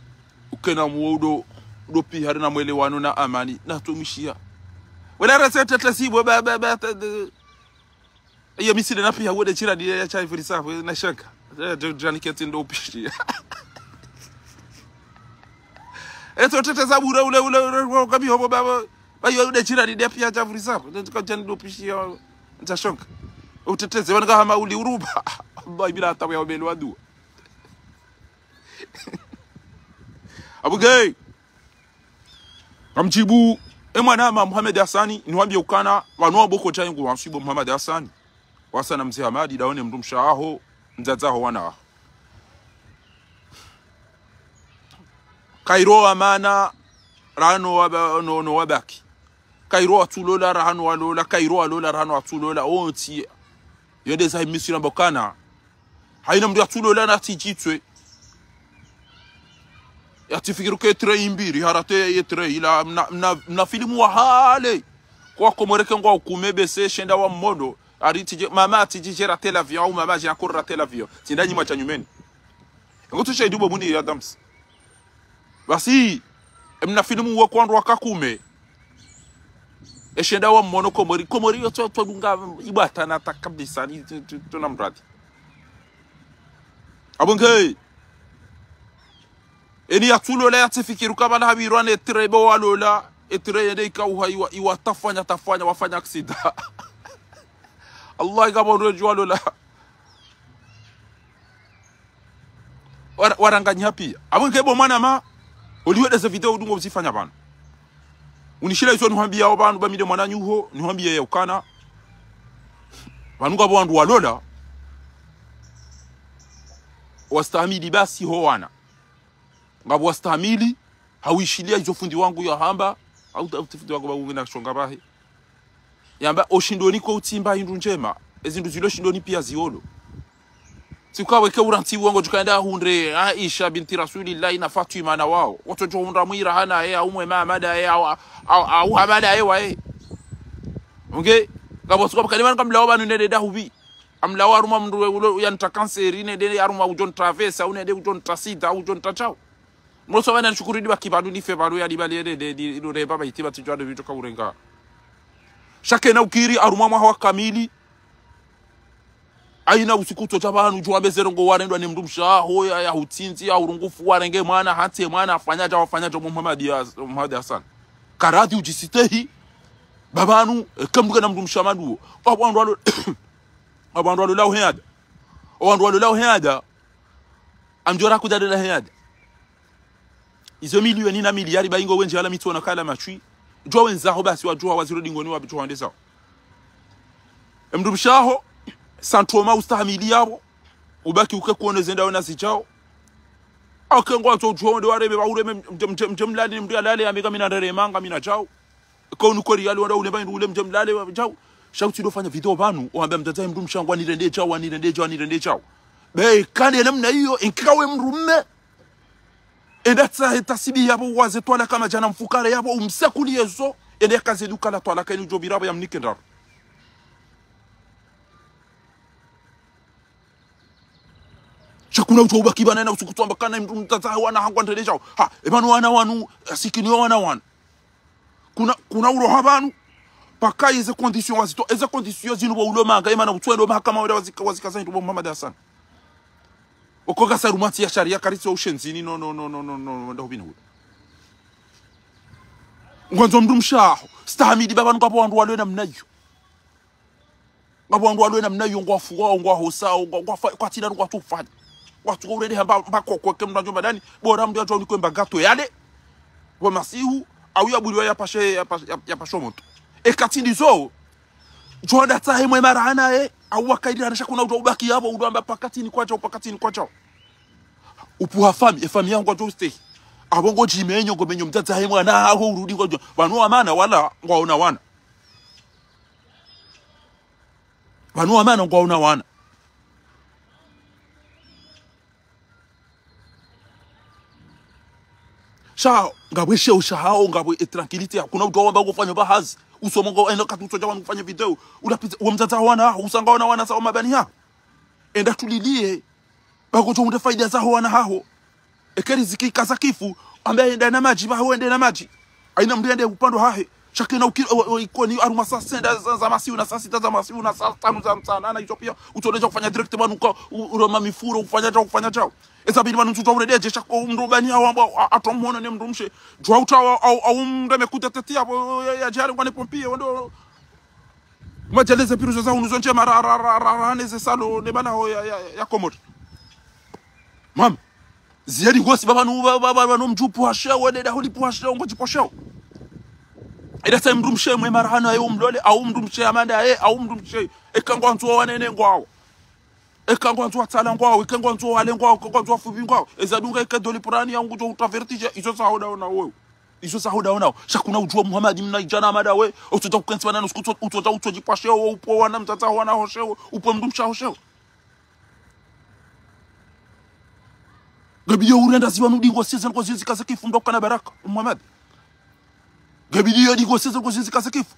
ukena muo udo, udo pihari na mwelewano na amani, na tumishiya. Wala rese tete sibo, ba, ba, ba, ta, ta. Iyo misile na piha wode chira di ya chai firi safu, na shanka. Eh, djo, djani keti ndo upishiya. Eto tete za bure ule, ule, ule, ule, kabi hobo, ba, ba, ba, iyo ude chira di ya piha cha firi safu. Ndo ka djani ndo upishiya, nta shonka. Utete ze, wanga hama uli uruba. Allah, bila hata ya ubeli wa dua. Abu Gay. Ngamdjibu, e mwanama Muhammad Hassani, niwambie ukana, wanu wa boko djayi ngu wansibo Muhammad Hassani. Wasa na mze Hamadi, daone mndru mshe waho, mdzadze waho wana waho. Kairo wa mana, rahana waba, no, no wabaki. Kairo watsulola, rahana walola, kairo walola, rahana watsulola, wontsi. Yo de za imisira mbokana. Haina mndru yatsulola na tijitswe. Yatifikiri ke train mbili, harate ye train, ila mna, mna, mna filimu wa hale. Kwa komoreke ngwa ukume bese, shenda wa modo. Ari tije, mama tijije rate l'avion, au mama je akora rate l'avion. Tsinda nyima cha nyumeni. Ngo tu shaidu bo muni ya Adams. Basi, emna filimu wa kwandru waka kume. Eshenda wa mono Komori. Komori yo tso, tso dunga ibata na ta kabisa, ni tu, tu, tu na mradi. Abonge. Eni yatsulola yatsifikiri kabala habirwa ne trebo walola. Etre yende ikauha iwa, iwa tafanya, tafanya, wafanya aksida. Allah ikabondwe jwa lola. Wara-, waranganyiha pia. Abonge bo mwanama, oliwe de ze video udungo uzifanya pvanu. Unishila izo nihwambia o pvanu, ba mi de mwananyuho, nihwambie ya ukana. Pvanu ngapvo wandru walola, wastahamili basi ho wana. Ngapvo wastahamili, hawishilia izo fundi wangu yahamba, Au ta-, au tafiti wako ba wungina shonga bahi. Yamba, o shindoni ko utsimba hindru ndjema. Ezindru zilo shindoni pia ziolo. Tsi uka weke urantsi wango djuka enda hundre Aisha binti Rasulillahi na Fatima na wao. Wotsodjo hundra Mwira hana ye, au Mwe Mahamada ye, au, au, au Hamada ye waye. Onge, ngapvo tsi uka pvakali mana kamlawa pvanu nende dahubi. Amlawa harumwa mndru we ulo, yantra kanseri, nende harumwa udjo ntra vesa, au nende udjo ntra sida, au udjo ntra shao. Mloso pvanu nishukuru di baki pvanu nife pvanu ya di bali nende, di, ilo remba ba itiba tijwado vitso ka urenga. Sha kena ukiri harumwa mwaha wa kamili. Haina usiku utsodja pvanu, udjo wambe ze ndrongo warendwa ne mndru mshe waho, ya, ya hutsindzi, ya hurungufu, warenge mwana, hatse mwana, afanya dja, wafanya dja, Muhammad ya, Muhammad Hassan. Karadhi udjisitehi, ba pvanu, eka mndru kana mndru mshe wa mndru wo. Owandru walo, owandru walo lao heyada. Owandru walo lao heyada. Amdjora kudade la heyada. Izo miliyoni na miliyari ba ingo wendji hala mitso na kala mashwi. Djuwa wendzaho basi wadjuwa waziro dingoni wapvi djuwa wandezao. Emndru mshe waho, santroma ustahamili yapvo, ubaki uke kuone zendao na zidjao. Au ke ngwandzo udjuwa wende wareme, ba ureme mdje, mdje, mdje mlale, mndru yalale, yambe ka mi na nderema, nga mi na djao. Ka unu kweli yale wanda ule ba indru ule mdje mlale wa djao. Sha utsidofanya video pvanu, wambe mdzadze mndru mshe wangu, wanirende djao, wanirende djao, wanirende djao. Be, kande namna iyo, inkika we mndru mme. Enda tsahe tasibi yapvo, waze twalaka madjana mfukare yapvo, umsakuli yezo, ende yakaze duka la twalaka inu djo pvira pvo yamnike ndraru. Sha kuna udjo ubaki pvanu haina usiku utsamba kana mndru mdzadze wana hangu wanirende djao. Ha, e pvanu wana wanu, asikini yo wana wanu. Kuna, kuna uroha pvanu, paka eze condition wazito, eze condition zinu bo ulo manga, emana utswendo mahakama wenda wazika, wazika za hindru bo Muhammad Hassan. Oko kasa rumati ya sharia karitsi wa ushenzini, no, no, no, ndahubini hule. Ngwandzo mndru mshe waho, stahamili ba pvanu ngapvo wandru walo namna iyo. Ngapvo wandru walo namna iyo ngwafuwao, ngwahosao, ngwa, ngwafa, kwatsina ngwatsufanya. Ngwatsuka urende hamba, mba koko ke mndru adjo mbadani, bora mndru yadjo unikwe mba gato yale. Wa masihu, au ya buliwa ya pashe, ya pa-, ya, ya pasho moto. Eka tsi ndizo, djo nda tsahe mwe marahana ye, au wakaidi hana sha kuna udjo ubaki yapvo, udjo amba paka tsini kwadjao, paka tsini kwadjao. Upvuha fami, e fami yangu adjo ustehi. Apvo ngodji menyo, ngo menyo mdzadze hahe mwana haho urudi ngodjo. Pvanu wamana wala ngwaona wana. Pvanu wamana ngwaona wana. Sha, ngapvo esheo shahao, ngapvo e tranquillité, hakuna udjo wamba ngofanya ba hazi. Usomo ngo eno kati utsodja wanu kufanya video. Ulapitse, uwe mdzadze wana, usanga wana wana sa wa mabani ha. Enda tulilie. Ba ngodjo hunde faida zaho wana haho. Eke riziki kaza kifu, ambe ende na madji, ba ho ende na madji. Haina mndru yende upvandwa hahe. Sha kena ukiri, o, o, ikoni harumwa saa senda za, za masihu na saa sita za masihu na saa tsanu za mtsana, na izo pia, utsodja kufanya direct pvanu ka, u-, uroma mifuro, ufanya djao, ufanya djao. Eza pvili pvanu ntsudja urededje, sha ko mndru bani hawo amba, a-, atwa mhono ne mndru mshe. Djwa utsawa, au, au mndru amekuta tati yapvo, ya, ya, djale ngwane pompier, wendo, madjaleze piruzo za unu zo ndjema ra, ra, ra, ra, ra, neze salo, ne bala ho ya, ya, ya Komori. Mama. Ziyadi ngosi ba pvanu, ba, ba, ba, pvanu mdju pvwasheo, wende daho lipvwasheo, ngodji pvwasheo. Eda sa mndru mshe mwe marahana ye umlole, au mndru mshe amanda ye, au mndru mshe. Eka ngwandzo wanene ngwao. Eka ngwandzo watsala ngwao, eka ngwandzo wale ngwao, eka ngwandzo wafupvi ngwao. Eza dunga eka doli purani ya ngudjo utravertije, izo sa hoda ona wewe. Izo sa hoda onao. Sha kuna udjuwa Muhammad mna idjana amada we. Utsodja kukentsi pvanu usiku utso-, utsodja utsodjipvwasheo, upvo wana mdzadze wana hosheo, upvo mndru mshe hosheo. Ngebidiyo urenda ziwa nudi ngoseze ngozizika za kifu mndru ukana baraka, Muhammad. Ngebidiyo di ngoseze ngozizika za kifu.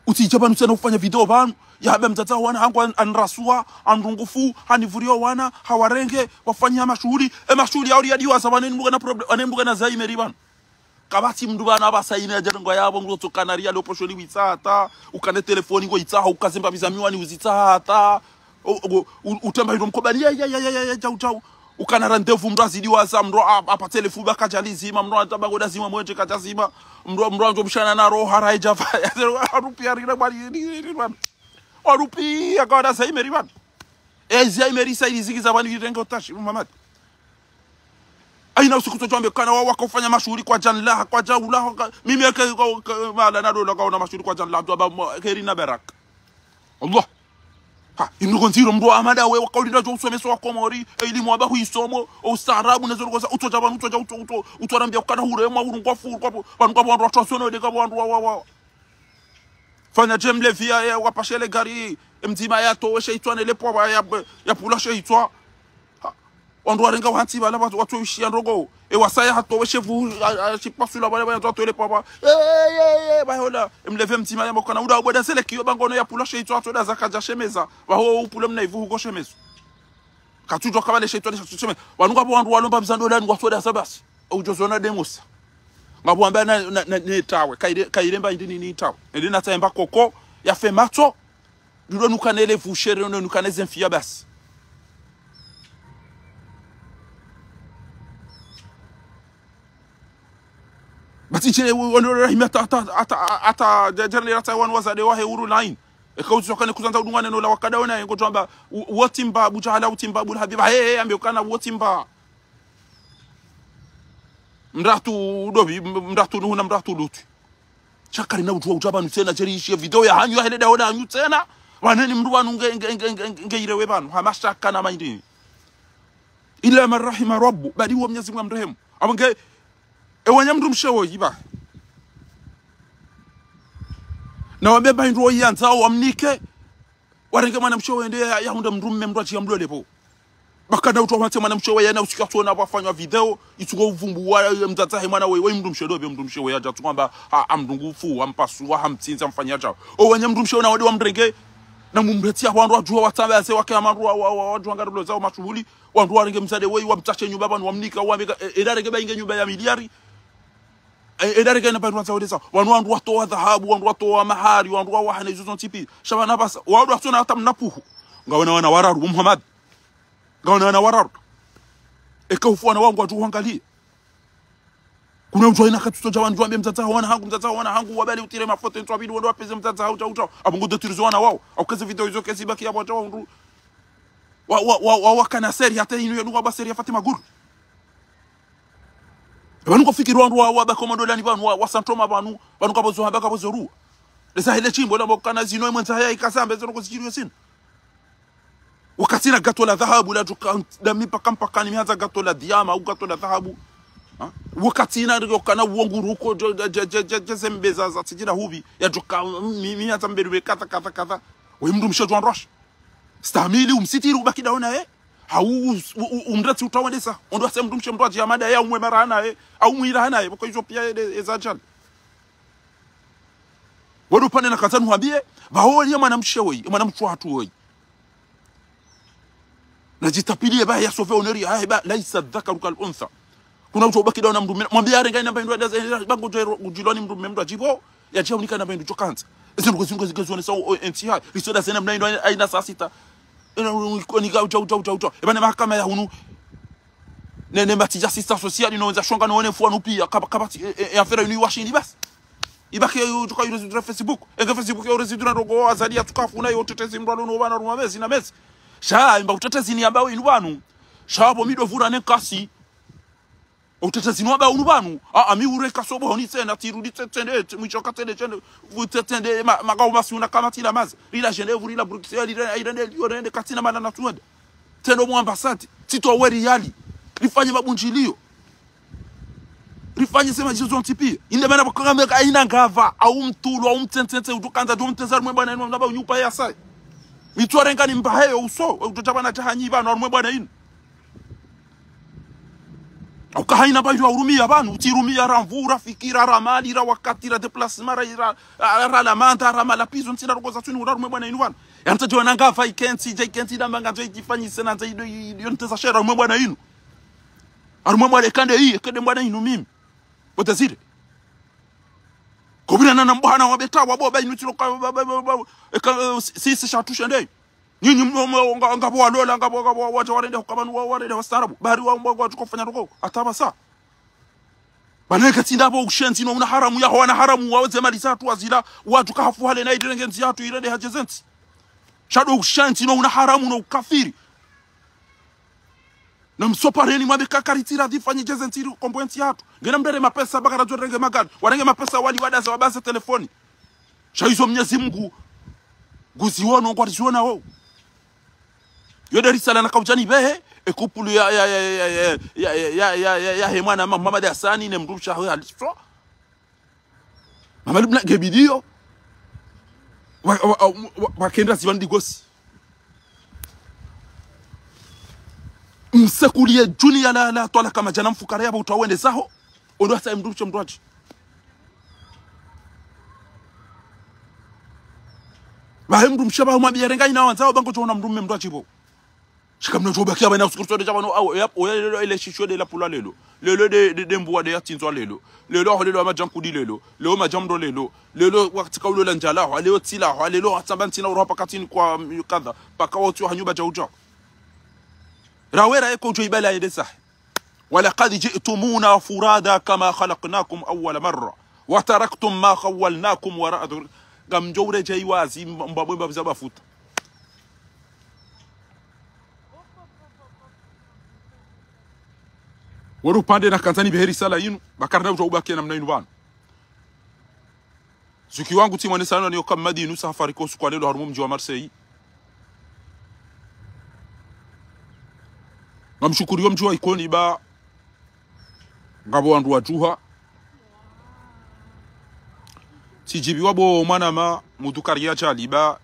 Utsidja pvanu tsena ufanya video pvanu. Yahambe mdzadze wana hangu an-, anrasua, anrungufu, hanivuriyo wana, hawarenge, wafanya mashuhuli. E mashuhuli yauri yadiwaza wane mndru kana problem, wane mndru kana Zaimeri pvanu. Kapvatsi mndru pvanu apvasa ine yadja ndrongo yapvo, mndru utsokana riali opvosho li witsa hata, ukane telefoni ngo itsaha, ukaze mbapvi za miwani uzitsaha hata, u-, u-, u-, utemba hilo mkobani, ya, ya, jau, jau. Ukana rendez-vous, mndru azidi waza, mndru a-, apva telefoni ba kadja lizima, mndru atamba ngo dazima mwendje kadja zima, mndru, mndru andjo mshana na roho, hara idja pva, ya, warupi ya rira bwari, ri, ri, ri, bwari. Warupi ya kawa da Zaimeri pvanu. E, Zaimeri sa ili ziki za pvanu irenge utashi, Muhammad. Haina usiku utsodjwambe kana wa, wakofanya mashuhuli kwadja nlaha, kwadja ulaha, ka-, mimi eke, ka-, ka-, mala na dola kaona mashuhuli kwadja nlaha, tu amba mo-, keri na baraka. Allah. Ha, inu ko ndziro mndru wa amada we, wakaulindra djo usomesa wa Komori, e ilimu wamba huisomo, o ustaarabu, nezo ndrongoo za, utsodja pvanu, utsodja, utso, utso, utsorambia ukana hure, mwa uru ngwa furu, kwa pvo, pvanu kwa pvo wandru watswasona, de ka pvo wandru wa, wa, wa. Fanya dje mlevi ya, ya, wapashe le gari, mdzima yatowe she itswa ne le pvwa, ya, ya pvula she itswa. Ha, wandru warenga wantsi pvala, wa, watsoishiya ndrongoo. E wasaya hatowe she pvu, a, a, shipasula pvala, pvala, wandru watowe le pvwa, pvwa. E, e, e, e, pvahola. E mlevi mdzima yamba ukana, uda ubweda sele kiyo pvangono ya pvula she itswa, atsoda zaka dja shemeza. Pvaho upvule mna ivu huko shemezo. Katsudjuwa ka pvale she itswa, ne sha tsu shemeza. Pvanu ngapvo wandru walomba mzandolani, watsoda sa basi. Udjo zona de Musa. Ngapvo wamba na, na, na, ne tawe. Kaire, kaire mba indi ni, ni tawe. Ende na tsaemba koko, ya fe matso. Dudo nuka ne le vushere, no nuka ne zemfiya basi. Basi tshile, wo, wo, rahimi ata, ata, ata, ata, dja, dja, ne rata wanu wazade wahe uru line. Eka uzi wakane kuzandza udungane no la wakada wena, yengo djwamba, u-, wotimba, bujahala utimba, bula habiba, he, he, ambe ukana wotimba. Mdratu udobi, m-, mdratu nuhu na mdratu lutu. Shakari na udjuwa udja pvanu tsena, djeri ishiye video ya hanyu, ya hele daona hanyu tsena. Waneni mndru wanu nge, nge, nge, nge, nge irewe pvanu. Hama shaka na maindini. Illa man rahima Rabbu. Badi wo Mnyezi Mungu amrehemu. Amba nge, e wanya mndru mshe woyi ba. Na wambe ba indru woyi yandzao wamnike. Warenge mwana mshe wende ya, ya hundra mndru mme mndru atshiya mlole pvo. Bakana utwa wantse mwana mshe we yana usiku atsona pvwafanywa video, itsuko uvumbu wa, e, mdzadze he mwana we, we mndru mshe dobe, mndru mshe we yadja tsukwamba, ha, ha mndru ngufu, ha mpasuwa, ha mtsindza, ha mfanya djao. O wanya mndru mshe we na wade wamrenge, na mumreti ya wandru wadjuwa watsambe ase wake ha mandru wa, wa, wa, wadjuwa ngarulo zao mashuhuli, wandru warenge mdzadze we, wamtsahe nyumba pvanu wamnika, wameka, e, e, eda renge ba inge nyumba ya miliari, e, eda renge na pvanu wandza wade zao. Wanu wandru watowa dhahabu, wandru watowa mahari, wandru wa wahana izo zontsi pi. Sha pvanu pvasa, wandru watsona hata mnapuhu. Ngawena wana wararu, Muhammad. Ngawena wana wararu. Eka ufu wana wangu wadjo wangalia. Kuna udjuwa ina katsutso dja wandru wambe mdzadze ha wana hangu, mdzadze ha wana hangu, wabali utire mafoto, ntsu wabidi wandru wapveze mdzadze ha udja udja. Amba ngo dotirizo wana wao. Au keze video izo kezi baki ya wadja wandru. Wa, wa, wa, wa, wakana seri hata inu ya dunga ba seri ya Fatima Guru. Pvanu ko fikiri wandru wa, wa ba komando lani pvanu, wa, wa santoma pvanu, pvanu kapvo zo hamba kapvo zo ruwa. Lesa hele tsimbo, la mokana zino imwe ndza haya ikasa, ambe zino ko zidjiriyo zino. Wakati na gato la dhahabu la djuka, da mipaka mpakani, mihandza gato la diama, au gato la dhahabu. Ha? Wakati na riyo kana uonguruko, djo, dje, dje, dje, dje, zembe za, za tsidjira hubi, ya djuka, mi, mihandza mberu be kadha, kadha, kadha. We mndru mshe djwa ndrwashi. Stamili, umsitiri, ubaki daona, eh? Hau, u, u, u, umreti utawadesa. Ondo ase mndru mshe mndru adji amada, ya umwe marana, eh? Au mwirana, eh? Boko izo pia, eh, de, eh, za djana. Wado pane na kazanu hambie, pvaho ye mwana mshe woyi, mwana mshe hatru woyi. Na djitapilie ba ya sauver honneur ya, ha, ba, laysa dhakaru kal untha. Kuna utso ubaki daona mndru mme, mwambie arenge ina ba indru adaza, ba ngodjo udjilwa ni mndru mme mndru adjibu, ya djia unika na ba indru djo kandza. Ezi ndrongoo zi ngozike zionesa o, o, ntsi ha, risoda zena mna indru aina saa sita. Ena, u, u, nika udja, udja, udja, udja. Eba ne mahakama ya hunu. Ne, ne mati dja assistance sociale, no, nza shonga no, ne mfua no pia, kaba, kaba, e, e, e, affaire inu iwashindi basi. Ibaki yo, tuka yo réseau Facebook. Eke Facebook yo réseau na rogo, Azali ya tukafu na yo, tetezi mndru alo no bana ruma mezi na mezi. Sha, imba utetezi ni amba inu pvanu. Sha, bo mi do vura ne kasi. Utetezi no amba unu pvanu. A, a mi ure kasobo honi tsena, tirudi tse-, tsende, tse-, mwisho ka tsende, tsende, vu tse-, tsende, ma, makao masi una kama tila mazi. Rila Genève, rila Bruxelles, rila, rila, rila, rila, katsina mana na tuwende. Tsendo mu ambassade, tsitowe riyali, rifanye mabundjiliyo, rifanye sema zizo zontsi pia. Inde mana bakanga meka aina ngapvo, au mtulu, au mtsentsentse, utukandza, djo mteza rumwe bwana inu, naba unyupa ya sai. Mitsorenga ni mbaheyo uso, utotabana tahanyi pvanu, rumwe bwana inu. Au kahaina ba yu urumia pvanu, utsirumia ra mvu, ra fikira, ra mali, ra wakati, ra déplacement, ra, ra, ra, ra la manda, ra malapizo, ntsina rogo za tsuni, ura rumwe bwana inu pvanu. Yantsa djo nanga pva ikentsi, dja ikentsi, da manga djo idjifanyise, na ndza ido, ido, ido, nteza shera, rumwe bwana inu. Arumwe bwana ekande iyi, ekande bwana inu mimi. Bo Désiré. Kobirana na mbwana wa beta, wa boba inu tsilo ka, ba, ba, ba, ba, eka, eh, si, si, si, shatusha ndei. Nyinyi mno, mno, nga, ngapvo walola, ngapvo, ngapvo, wadja warende, hukabanu wa, warende, wastaarabu. Bari wa, wa, wa, tukofanya toko. Hata pvasa. Bana eka tsi ndapvo ushenzi no una haramu ya wana haramu wa weze mali zatru wazila, watru kahafu hale na idirenge nzi yatru irende hadje zentsi. Sha do ushenzi no una haramu no ukafiri. Na msopareni mwambe kakaritira zifanye dje zentsi ri kombo entsi yatru. Ngena mdere mapesa bakara zo renge magari. Warenge mapesa wali wadaza wabaze telefoni. Sha izo Mnyezi Mungu. Nguziwono, ngwariziwona wo. Yo nde risala nakaudja nipvehe, e couple ya, ya, ya, ya, ya, ya, ya, ya, ya, ya, he mwana ma-, Mohamed Hassani ne mdrumshe wahahe Halifwa. Mama Lubna ngebidiyo. Wa, wa, wa, wa, wakendra zipvanu ndigosi. Msekuliye djuni ya la, la, twalaka madjana mfukare yapvo utowa wende zaho. Ondo hasa mdrumshe mdrwadji. Pvahe mdrumshe pvaho mwabiye renga ina wandzao pvangu djo ona mdrume mdrwadji pvo. Shika mna djo bakiya pvanu usiku tsode dja pvanu au, ya, oya lelo ile shisho nde la pula lelo. Lelo nde, nde, nde mbuwa nde ya tsindzwa lelo. Lelo aho lelo amadja nkudi lelo. Leo madja mdro lelo. Lelo wakati ka ulo la ndjala aho. Leo tsila aho. Leo atsamba ntsina uroha paka tsini kwa, mm, kadha. Paka wotsi wa hanyuba dja udja. Rawera eko djo ibala yende zahe. ولقد جئتمونا فرادى كما خلقناكم أول مرة وتركتم ما خولناكم وراء ظهور-. Ngamdjo uredjeyi wazi, mba-, mbabwe mbabuza bafuta. Wori upande nakandza nipvehe risala yinu, ba karina udjo ubakiya namna yinu pvanu. Zuki wangu tsi mwanesana niyo kamadi inu sa hafariki usiku wa lelo harumwa mdji wa Marseille. Ngamshukuriyo mdji wa Ikoni ba ngapvo wandru wadjuha. Tsidjibiwa bo mwanama mudhukari ya djali ba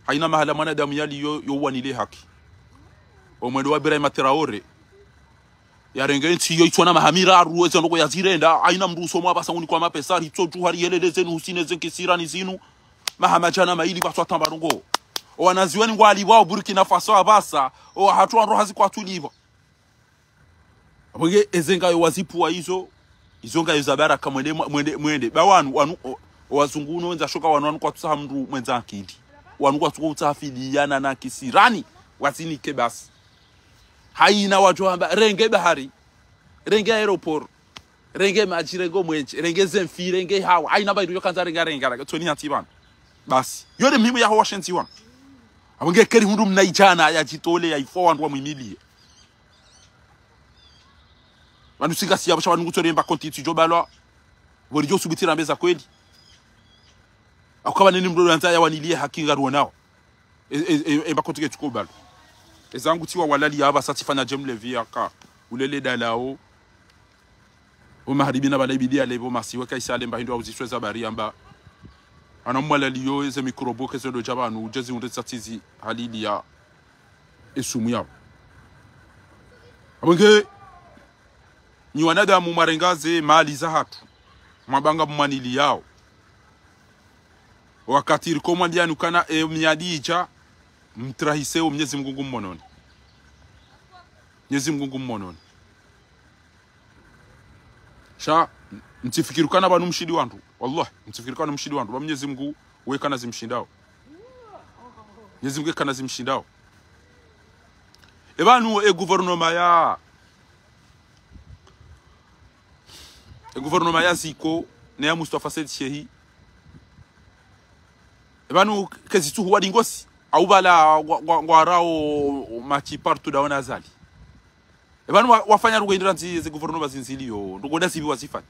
haina mahala mwanadamu yaliyo yo uwanile haki. Omwendo wa Ibrahima Traoré. Yarenge ntsi yo itsona maha miraru, eze ndrongoo yazirenda, haina mndru usomwa pvasa ngunikwa mapesa, ritso djuha riyeleleze nuhusine ze nkisirani zinu, maha madjana mayili pvaswa tamba ndrongoo. Owanazioni ngwalipvwa o Burkina Faso apvasa, owahatru wandru hazi kwatsulipvwa. Apvenge eze ngayo wazipvuwa izo, izo ngayo za baraka mwende, mwende, mwende. Ba wanu, wanu, o, owazungu uno wendza shoka wanu, wanu kwatsusa ha mndru mwendza akili. Wanu kwatsuka utsaha filiana na nkisirani, wazinike basi. Haina wadjo hamba, renge bahari, renge aéroport, renge madji, renge omwenje, renge zemfi, renge hawa. Haina mba indru yo kandza renga renga, renga. Tsoni hantsi pvanu. Basi. Yo nde muhimu yaho washenzi wanu. Apvo nge keri hundru mna idjana yadjitole, yaifwa wandru wamwimiliye. Pvanu tsi ngasi yapvo sha pvanu ngutsore mba konti tsidjo balwa. Pvo ridjo subutira mbeza kweli. Akukaba nini mndru yandza yawaniliye haki ngaruonao. E, e, e, e, mba kotike tsikubalo. Ezangu tsiwa walali ya apvasa tsifanya dje mlevi yaka ulele dalao. O maharibi na pvala ibidi yale pvo masiwe kaisa ale mba hindru auziswe za bari amba. Ana mwalaliyo eze mikrobo kezo ndo dja pvanu, udje ziunde tsatsizi halili ya esumu yao. Apvo nge nyi wanadamu mwarenga ze mali zahatru, mwabanga mwanili yao. Wakati riko mwambiani ukana e miadi idja, mtrahise o Mnyezi Mngu ngu mmononi. Mnyezi Mngu ngu mmononi. Sha, mtsifikiri ukana pvanu mshindi wandru. Wallah, mtsifikiri ukana mshindi wandru. Ba Mnyezi Mngu, we kana zimshindao. Mnyezi Mngu we kana zimshindao. E pvanu e gouvernement ya E gouvernement ya Ziko, ne ya Mustafa Said Shehi. E pvanu kezi tsuhu wa dingosi. Au pvala ngwa, ngwa, ngwarao matshi partout daona Azali. E pvanu wa, wafanya ndrongoo indira nzi ze gouvernement zinziliyo. Ndrongoo nda zipvi wazifanya.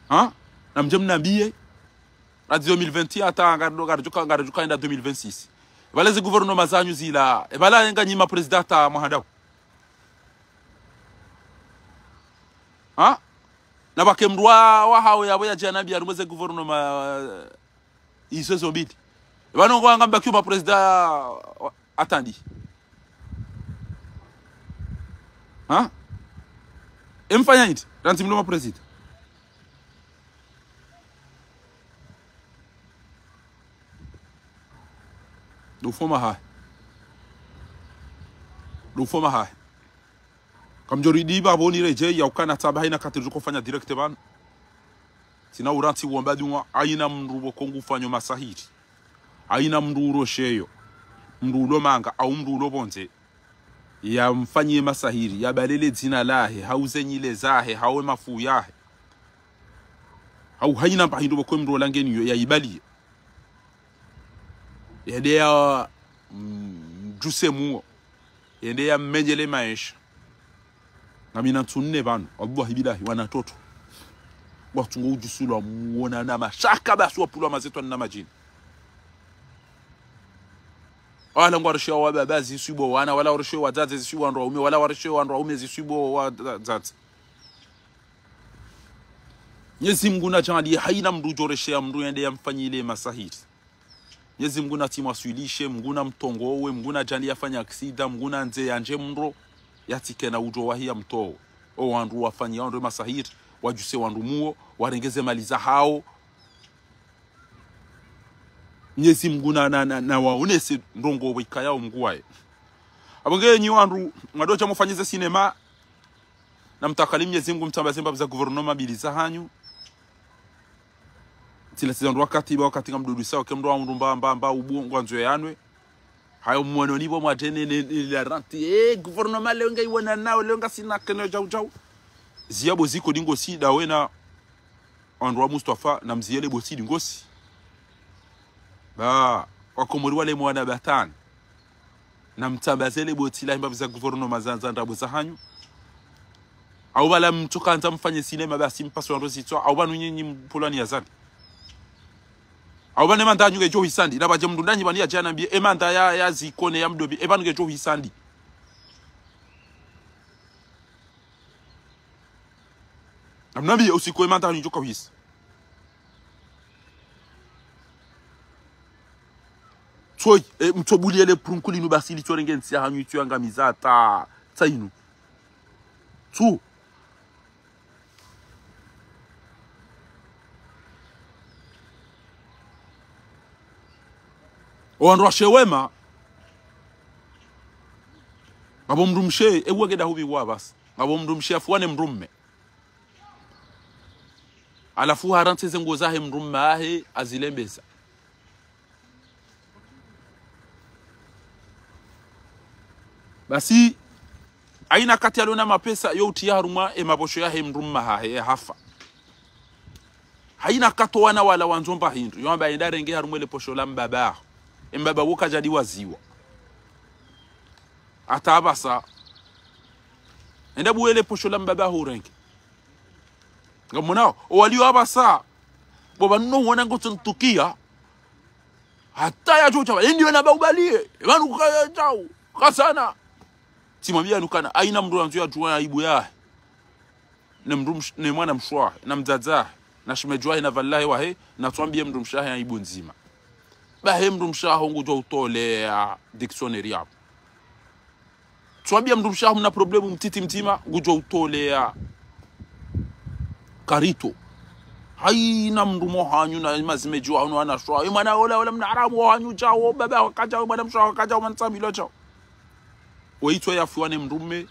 Ha? Na mdje mnambiye. Radi deux mille vingt hata ngari, ngaridjo ka, ngaridjo ka enda deux mille vingt-six. E pvala ze gouvernement zanyu zila. E pvala nga nyi ma président hata mwahandao. Ha? Na pvake mndru wa, wahawo yapvo yadja nambiya harumwa ze gouvernement, eh, izo zo mbili. Pvanu ngwanga mbakiyo ma président, wa, attendez. Ha? Emfanya nti? Randzi mlo ma président. Ndo ufoma hahe. Ndo ufoma hahe. Kamdjo ridi pvapvo niredjeyi ya ukana taba haina katiri djo kofanya direct pvanu. Tsina urantsi womba dua, haina mndru pvoko ngufanyo masahiri. Haina mndru urosheyo. Mndru ulo manga, au mndru ulo pvondze. Yamfanyiye masahiri, yabalele dzina lahe, hau ze nyile zahe, hau e mafu yahe. Hau haina mba hindru pvoko mndru olangeni yo, yaibaliye. Yende ya, mm, djuse muo. Yende ya mmenyele maesha. Ngamina ntsu nne pvanu. Wallahi billahi, wana toto. Watsungo udjusulwa muona na mashaka basi wapvulwa mazetwa na madjini. Wala ngwarishiya wababa ziswibo wana, wala warishiya wadzadze ziswibo wandru waume, wala warishiya wandru waume ziswibo wadzadze. Mnyezi Mungu nadjaanliye hayina mndru udjoresheya mndru yende yamfanyile masahiri. Mnyezi Mungu natsimwaswilishe, Mungu namtongowe, Mungu nadjaanliye yafanye aksida, Mungu nandze yandje mndro, yatsikena udjo wahi yamtowe. O wandru wafanya wandru masahiri, wadjuse wandru muo, warenge ze mali zahawo. Mnyezi Mungu na, na, na, nawaonese ndrongoo wayikayao Mungu waye. Apvo nge nyi wandru, mwadodja mufanye ze sinema, namtakali Mnyezi Mungu mtsambaze mbapvi za gouvernement mbili zahanyu. Tsila tsi za mndru wakati, ba wakati ngamdodwisa, oke mndru wa mndru mba, mba, mba, ubu, ngwandzo yanwe. Hayo mwono ni bo mwadjene, ne, ne, la ranti. Eh, gouvernement leo ngayiwona nao, leo ngasina keno djau, djau. Ziya bo ziko dingosi, dawena, wandru wa Mustafa, namziye le botsi dingosi. Ba, wakomori wale mwana batani. Namtsambaze le botsi lahe mbapvi za gouvernement za, za ndrabo zahanyu. Au bala mtsukandza mfanye sinema basi mpaswe wandru zitswa. Au banu nyinyi mpulani ya zani. Au bane manda yanyu ngedjo hisa ndi. Nabadje mndru ndanyi bani yadje yanambiye, e manda ya, ya zikone ya mdobi. E banu ngedjo hisa ndi. Namnambiye usiku e manda yanyu ngedjo kahisa. Tsoyi, e, mtsobuliye le prunku linu basi litsorenge ntsi yahanyu itsoyangamiza hata tsa inu. Tsu. O wandru washe wema. Ngapvo mndru mshe, e uwe keda hubi wa basi. Ngapvo mndru mshe afuwa ne mndru mme. Halafu harantsi ze nguo zahe mndru mme wahe azilembeza. Basi, hayina wakati yalona mapesa yo utiya harumwa e maposho yahe mndru mme wahe, e hafa. Hayina wakati wana wala wandzo mba hindru, yo amba yenda renge harumwa le posho la mbaba waho. E mbaba wo kadjadi waziwa. Hata apvasa. Yenda buwe le posho la mbaba waho urenge. Ngamonao, o waliyo apvasa. Bo pvanu no wona ngotso ntukiya. Hata yadjo tsawa, yendi wena ba ubaliye. Pvanu kaya tsawu. Kasana. Tsimwambiya nukana, hayina mndru yandzo yadjuwa aibu yahe. Ne mndru msh-, ne mwana mshe wahe, na mdzadze wahe, na shemedji wahe, na valilahi wahe, natswambiye mndru mshe wahe aibu ndzima. Bahi mndru mshe waho ngudjo utoleya dictionnaire yapvo. Tswambiya mndru mshe waho mna problème mtiti mdzima, ngudjo utoleya karito. Hayina mndru mwa hanyu na mazimedji waho no wanashe waho. E mwana ola, ola mna haramu wa hanyu djawo, baba wakadjawo, mwana mshe waho wakadjawo, mwana tsamilo djawo. Wo itswa yafuwa ne mndru mme,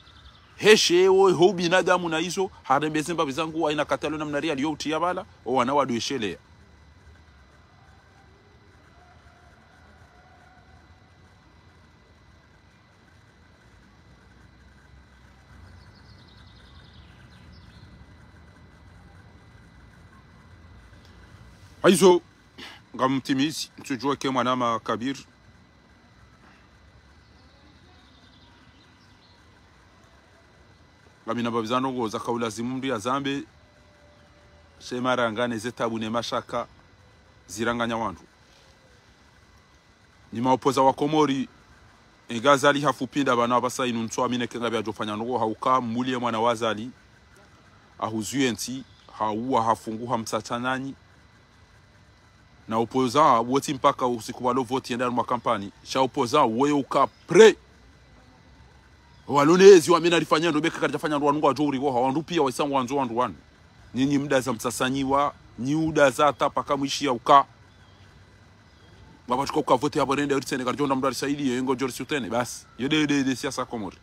heshe wo, ho ubinadamu na izo, harembeze mbapvi za nguo, hayina wakati yalona mna riyali yo utiya pvala, o wana wadwesheleya. Hayizo, ngamtimizi, ntsudjuwa ke mwana ma Kabir. Ngamina mbapvi za ndrongoo zaka ulazimu mndru yazambe, she maranga ne ze tabu ne mashaka, ziranganya wandru. Nyi maopoza wa Komori, inga Azali hafupinda pvanu apvasa inu ntsu amine ke ngapvi yadjofanya ndrongoo hauka, mbuliye mwana wa Azali, ahuzwiye ntsi, hauwa, hafungu, hamtsatsa nanyi. Na opposant, wotsi mpaka usiku walo voti yende harumwa kampani. Sha opposant, woye uka prêt. Walonezi wamina rifanya ndo beka karidjafanya ndo wanu ngwadjo uriwo ha wandru piya waisangu wandzo wandru wanu. Nyinyi mdaza mtsasanyiwa, nyi udaza hata paka mwishiya uka. Mwapvatsuka uka vote hapvo rende, uritsene karidjo ndra mndru arisaidiye, yengo djori sutene, basi. Yo de, de, de siyasa Komori.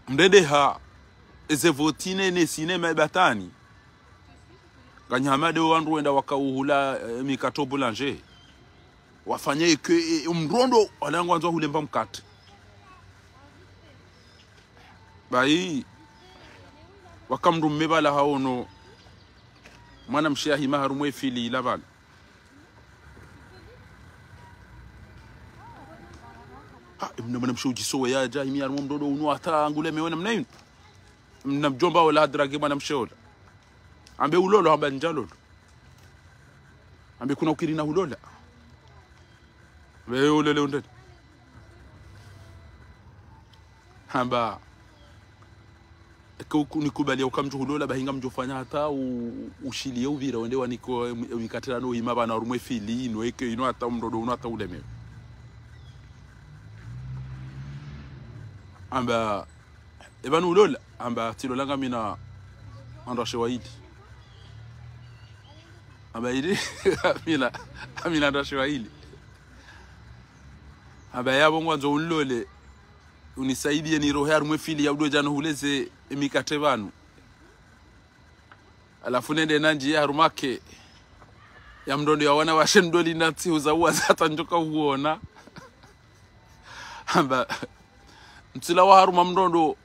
Mrendeha, eze voti ne, ne sinema ibatani. Nganyama de wandru wenda wakauhula, eh, mikate boulanger. Wafanye ke, eh, mndru ndo, wala ngwandzo hulemba mkate. Bahi, waka mndru mme pvala haono, mwana mshe ahima harumwa efili ila pvala. Ha, emna mwana mshe udjisowe yadja, himi harumwa mndru ndo unu hata ngule mewena mna inu. Mna mdjomba ola hadrage mwanamshe ola. Ambe ulolo, hamba ndja lolo. Ambe kuna ukiri na ulola. Ambe ulele undeni. Hamba, eka uku-, nikubalia uka mdjo ulola, bahi ngamdjofanya hata u-, ushiliye uvira wende waniko em-, emikate rano hima bana harumwa efili, ino eke, ino hata umrodo, ino hata ulemewe. Amba, eba ni ulola, amba tsilola ngamina wandru washe waili. Amba ili, ngamina, ngamina wandru washe waili. Amba yapvo ngwandzo unilole, unisaidiye nirohe harumwa efili ya udo djano huleze emikate pvanu. Halafu nende nandjiye harumwa ke ya mndrondro ya wana washe ndoli na tsihu za uwa za hata ndjoka huona. Amba, ntsilawa harumwa mndrondro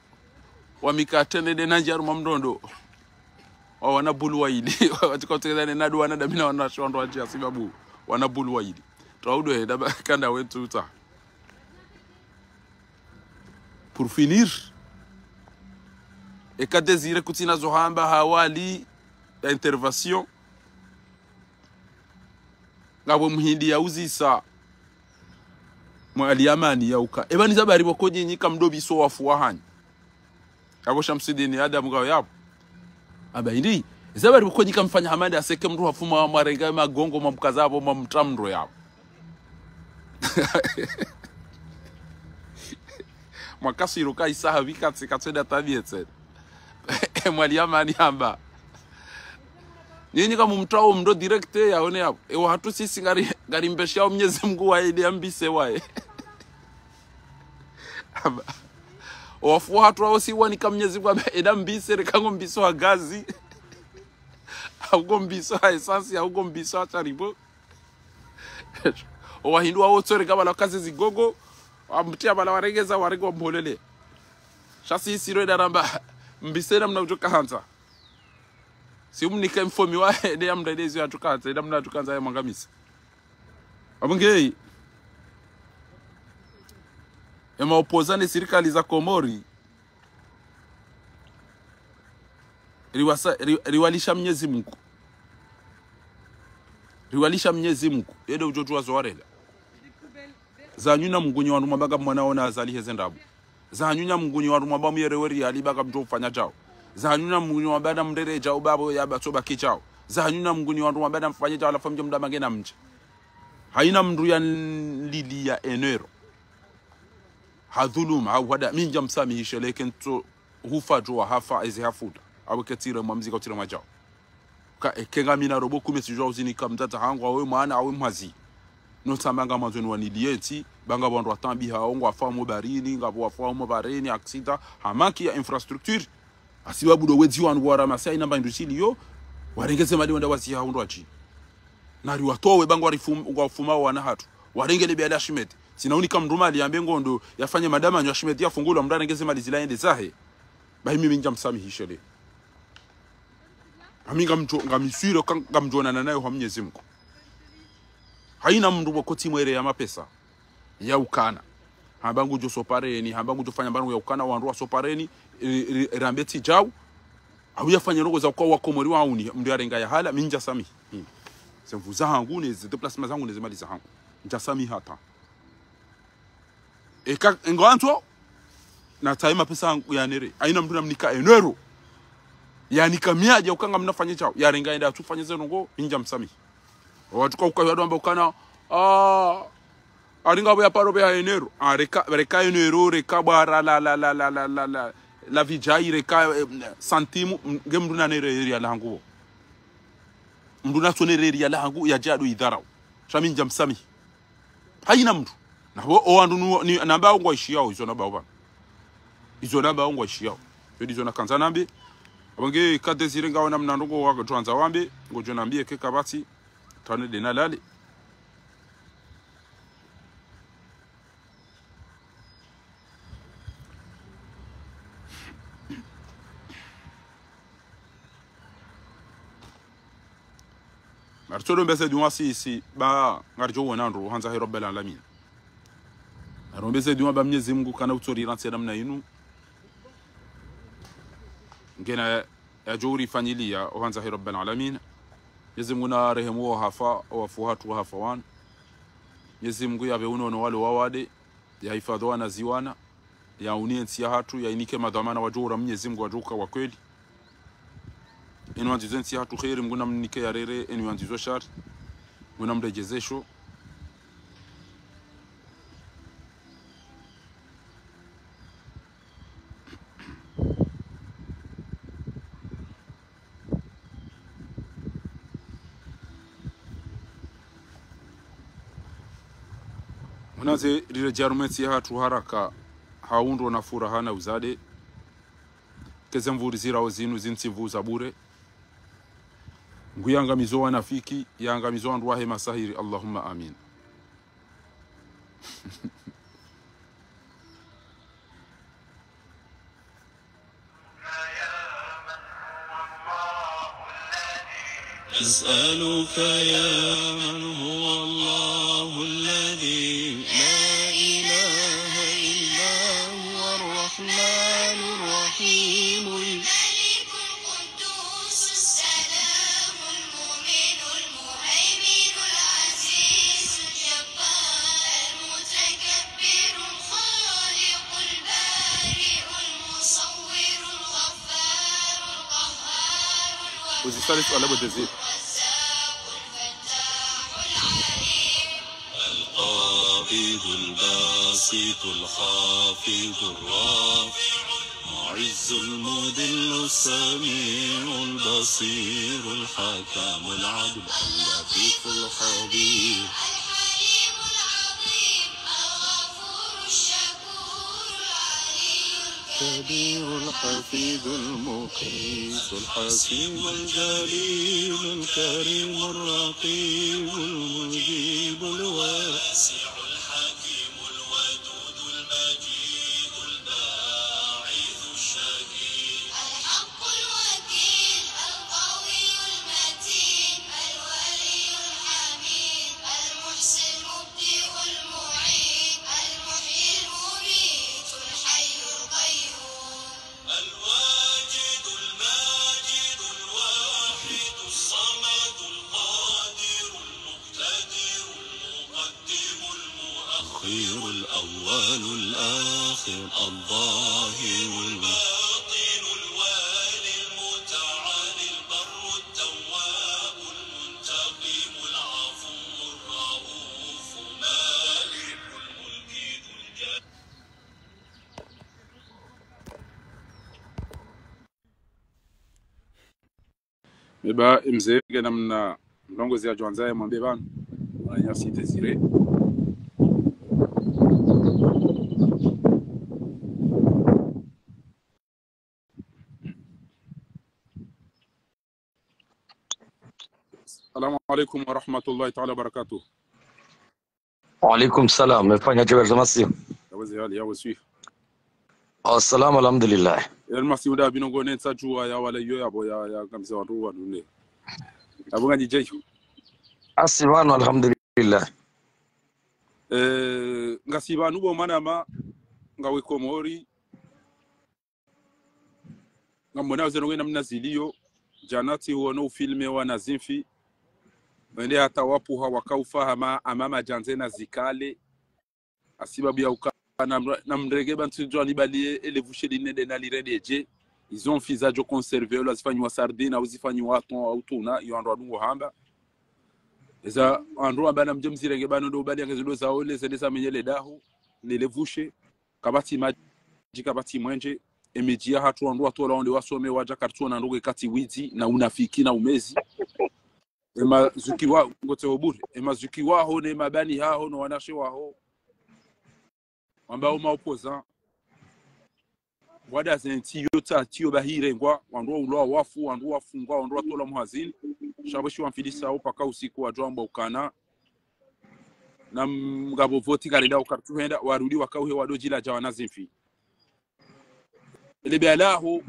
wa mikate nende nandjiye harumwa mndrondro wa wana bulu waili. Watika utekeleza ne nadu wana damina wana shondro wa njia sibabu wana bulu waili. Twaudo he, daba kanda wetu uta. Pour finir, eka Désiré kutsina zo hamba hawali ya intervention, ngapvo mhindi ya uzisa mwa Aliyamani ya uka, eba ni zabari pvoko nyinyi kamdo biso wafu wahanyu. Yapvo Shamsidini Adamu ngao yapvo. Amba hindri, zabari pvoko nyinyi kamfanya hamadi aseke mndru hafuma mwarenga magongo mamkaza yapvo mamtra mndro yapvo. Mwakasiro ka isa havi katsi katsweda tabietse. Mwa Aliyamani hamba. Nyinyi kamumtrao mndro direct yaone yapvo. Ewa hatru sisi ngari, ngari mbeshao Mnyezi Mungu waye ede ambise waye. Amba. Owafu hatru wao si wanika Mnyezi Mungu amba eda mbise reka ngo mbiso ha gazi. Au ngo mbiso ha essence, au ngo mbiso ha charibo. Owahindru wao tsoreka bala kazi zigogo, wamtia bala waregeza, warege wamholele. Sha si isiro eda ramba, mbise namna udjo kahandza. Si umnike mfomi wa, ede ya mndra ede izo ya tukahandza, ede namna ya tukahandza ya mwangamise. Abonge, ema opposant ne sirikali za Komori, riwasa-, ri-, riwalisha Mnyezi Mungu. Riwalisha Mnyezi Mungu. Yede udjo tuwa zo warela. Zanyu na Mungu nyi wandru mwabaka mwana ona Azali heze ndrabo. Zanyu na Mungu nyi wandru mwaba muyere weri yali baka mdjo ufanya djao. Zanyu na Mungu nyi wabada mrere djao babo ya batso baki djao. Zanyu na Mungu nyi wandru mwabada mfanye djao halafu mdje mdamange na mdje. Haina mndru ya nlili ya enero. Hadhuluma, hau hada, mi ndja msamihishe leke ntso hufa djo wa hafa, eze hafuta. Awe ke tsire mwa mzika utsire mwa djao. Ka, eke ngamina robo kume tsidjua uzinika mdzadze hangu, awe mwana, awe mhazi. No tsamba ngamwandzo ni waniliye ntsi, ba ngapvo wandru watambi hao, ngwafao mo barini, ngapvo wafao mo bareni, aksida, ha manque ya infrastructure. Hasibabu ndo wedzi wanu waramasi haina mba industrie yo, warenge ze mali wenda waziha hundru wadji. Nari watowe ba ngwarifum-, ngwafumao wana hatru. Warenge le biali ya Shimed. Tsina unika mndru mali yambe ngondo yafanye madamanyo ya Shimed yafungulwa mndru arenge ze mali zila yende zahe. Bahi mimi ndja msamihishe le. Ami ngamdjo-, ngamiswiro ka-, ngamdjonana nayo ha Mnyezi Mungu. Haina mndru pvoko tsi mwere ya mapesa. Ya ukana. Hamba ngudjo sopareni, hamba ngudjo fanya mbanu ya ukana wandru wa sopareni, ri-, ri-, rambe tsi djau. Au yafanye ndrongo za uka wa Komori wa uni, mndru yarenga ya hala, mi ndja samihi. Hmm. Ze nvu zahangu, ne ze déplacement zahangu, ne ze mali zahangu. Ndja samihi hata. Eka, ngwandzo, na tsaye mapesa yangu ya nere. Haina mndru namnika enero. Yanika miadja uka ngamna fanye djau. Yarenga yenda atsu fanye ze ndrongo, mi ndja msamihi. Owatru ka uka yadwamba ukana, ah, ari ngapvo ya paro be ha enero. Ah, reka, reka enero, reka bwara la, la, la vidjai, reka, eh, santimu, m-, nge mndru na nere eri ya lahangu. Mndru na tsone eri ya lahangu, ya djadu idharau. Sha mi ndja msamihi. Haina mndru. Na wo, o wandru nu-, ni, namba ngwaishiyao, izo namba wana. Izo namba ngwaishiyao. Yo ndizo nakandza nambe. Abonge ka Désiré ngawe na mna ndrongo wa tuandza wambe, ngodjo nambiye ke kapvatsi, tane dena lale. Ngaritsodombeze dua sisi, ba ngaridjo wona ndro, handza he Rabbal Alamin. Ngarombeze dua ba Mnyezi Mungu kana utsorira ntsi namna inu. ngena yadjo urifanyiliya ohandza he Rabbal Alamin. Mnyezi Mungu narehemu owahafa, owafu hatru wahafa wanu. Mnyezi Mungu yapve unono walo wawade, yahifadhwi wana ziwana, yauniye ntsi yahatru, yainike madhwamana wadjo ura Mnyezi Mungu wadjo uka wa kweli. Enu wandzizo entsi yahatru kheri, Mungu namnike ya rere, enu wandzizo shari, Mungu namredjezesho. Mwanandze riredjeyi harumwa entsi yahatru haraka, ha undro na furaha na uzade. Keze mvuri zirao zinu zintsi mvu za bure. Nguyi yangamizo wanafiki, yangamizo wandru wahe masahiri. Allahumma amin. أسألك يا من هو الله الذي لا إله إلا هو الرحمن الرحيم. الملك القدوس السلام المؤمن المهيمن العزيز الجبار المتكبر الخالق البارئ المصور الغفار القهار الوهاب الرزاق الفتاح العليم. القابض الباسط الخافض الرافع المعز المذل السميع البصير الحكم العدل اللطيف الخبير. الحليم العظيم الغفور الشكور العلي الكبير الحفيظ المقيت الحسيب الجليل الكريم الرقيب المجيب الواسع الحكيم الودود المجيد الباعث الشهيد. الحق الوكيل القوي المتين الولي الحميد المحسن المبدئ المعيد المحيي المميت الحي القيوم. الواجد الماجد الواحد الصمد القادر المقتدر المقدم المؤخر الأول الآخر الظاهر الباطن الوالي المتعالي البر التواب المنتقم العفو الرؤوف مالك الملك ذو الجلال. Eba, mze, nge namna mlongozi yadjo andza yamwambe pvanu, mwananyasi Désiré. Assalamu alaikum wa rahmatullahi ta'ala wa barakatuh. Wa alaikum salam. Mefanya djewe za masihu. Yawe zi hali, yawe swi. Assalamu alhamdulillah. Yali masihu nda bino ngone ntsa djuwa ya wala iyo yapvo ya, ya ngambiza wandru wanu ne. Yapvo nganyi djeyo. Asi pvanu alhamdulillah. Eh, ngasi pvanu bo mwanama, ngawe Komori. Ngamwona uzeno ngena mna zilio, djana tsi huono ufilme wa Nazimfi. Wende hata wapvuha wakaufa hama, hama madjandze na zikale. Hasibabu ya ukana, namrenge pvanu djwani baliye, ele vushe linende na lirende dje. Izo mfi zadjo conserver, ola zifanyiwa sardine, au zifanyiwa thon, au tuna, iyo wandru wanu ngohamba. Eza wandru wamba namdje mzirenge pvanu ndo bali yange zindo zao, le zende zamenye le daho, ne le vushe. Kapvatsi madji, kapvatsi mwenje, emidji yahatru wandru watolwa wende wasome wadja kartsi wona ndrongo ikatsi widzi, na unafiki, na umezi. Ema zuki wa, ngotse ho bure, ema zuki waho, ne mabani haho, no wanashe waho. Wamba oma opposant. Wada zentsi yo tsa, tsi yo bahirengwa, wandru waulwa wafu, wandru wafungwa, wandru watolwa muhazini. Sha pvo shi wamfilisa wo paka usiku wadjo wamba ukana. Na m-, ngapvo voti karenda ukartsu henda, warudi wakauhe wado djila dja wa Nazimfi. Ele be alaho,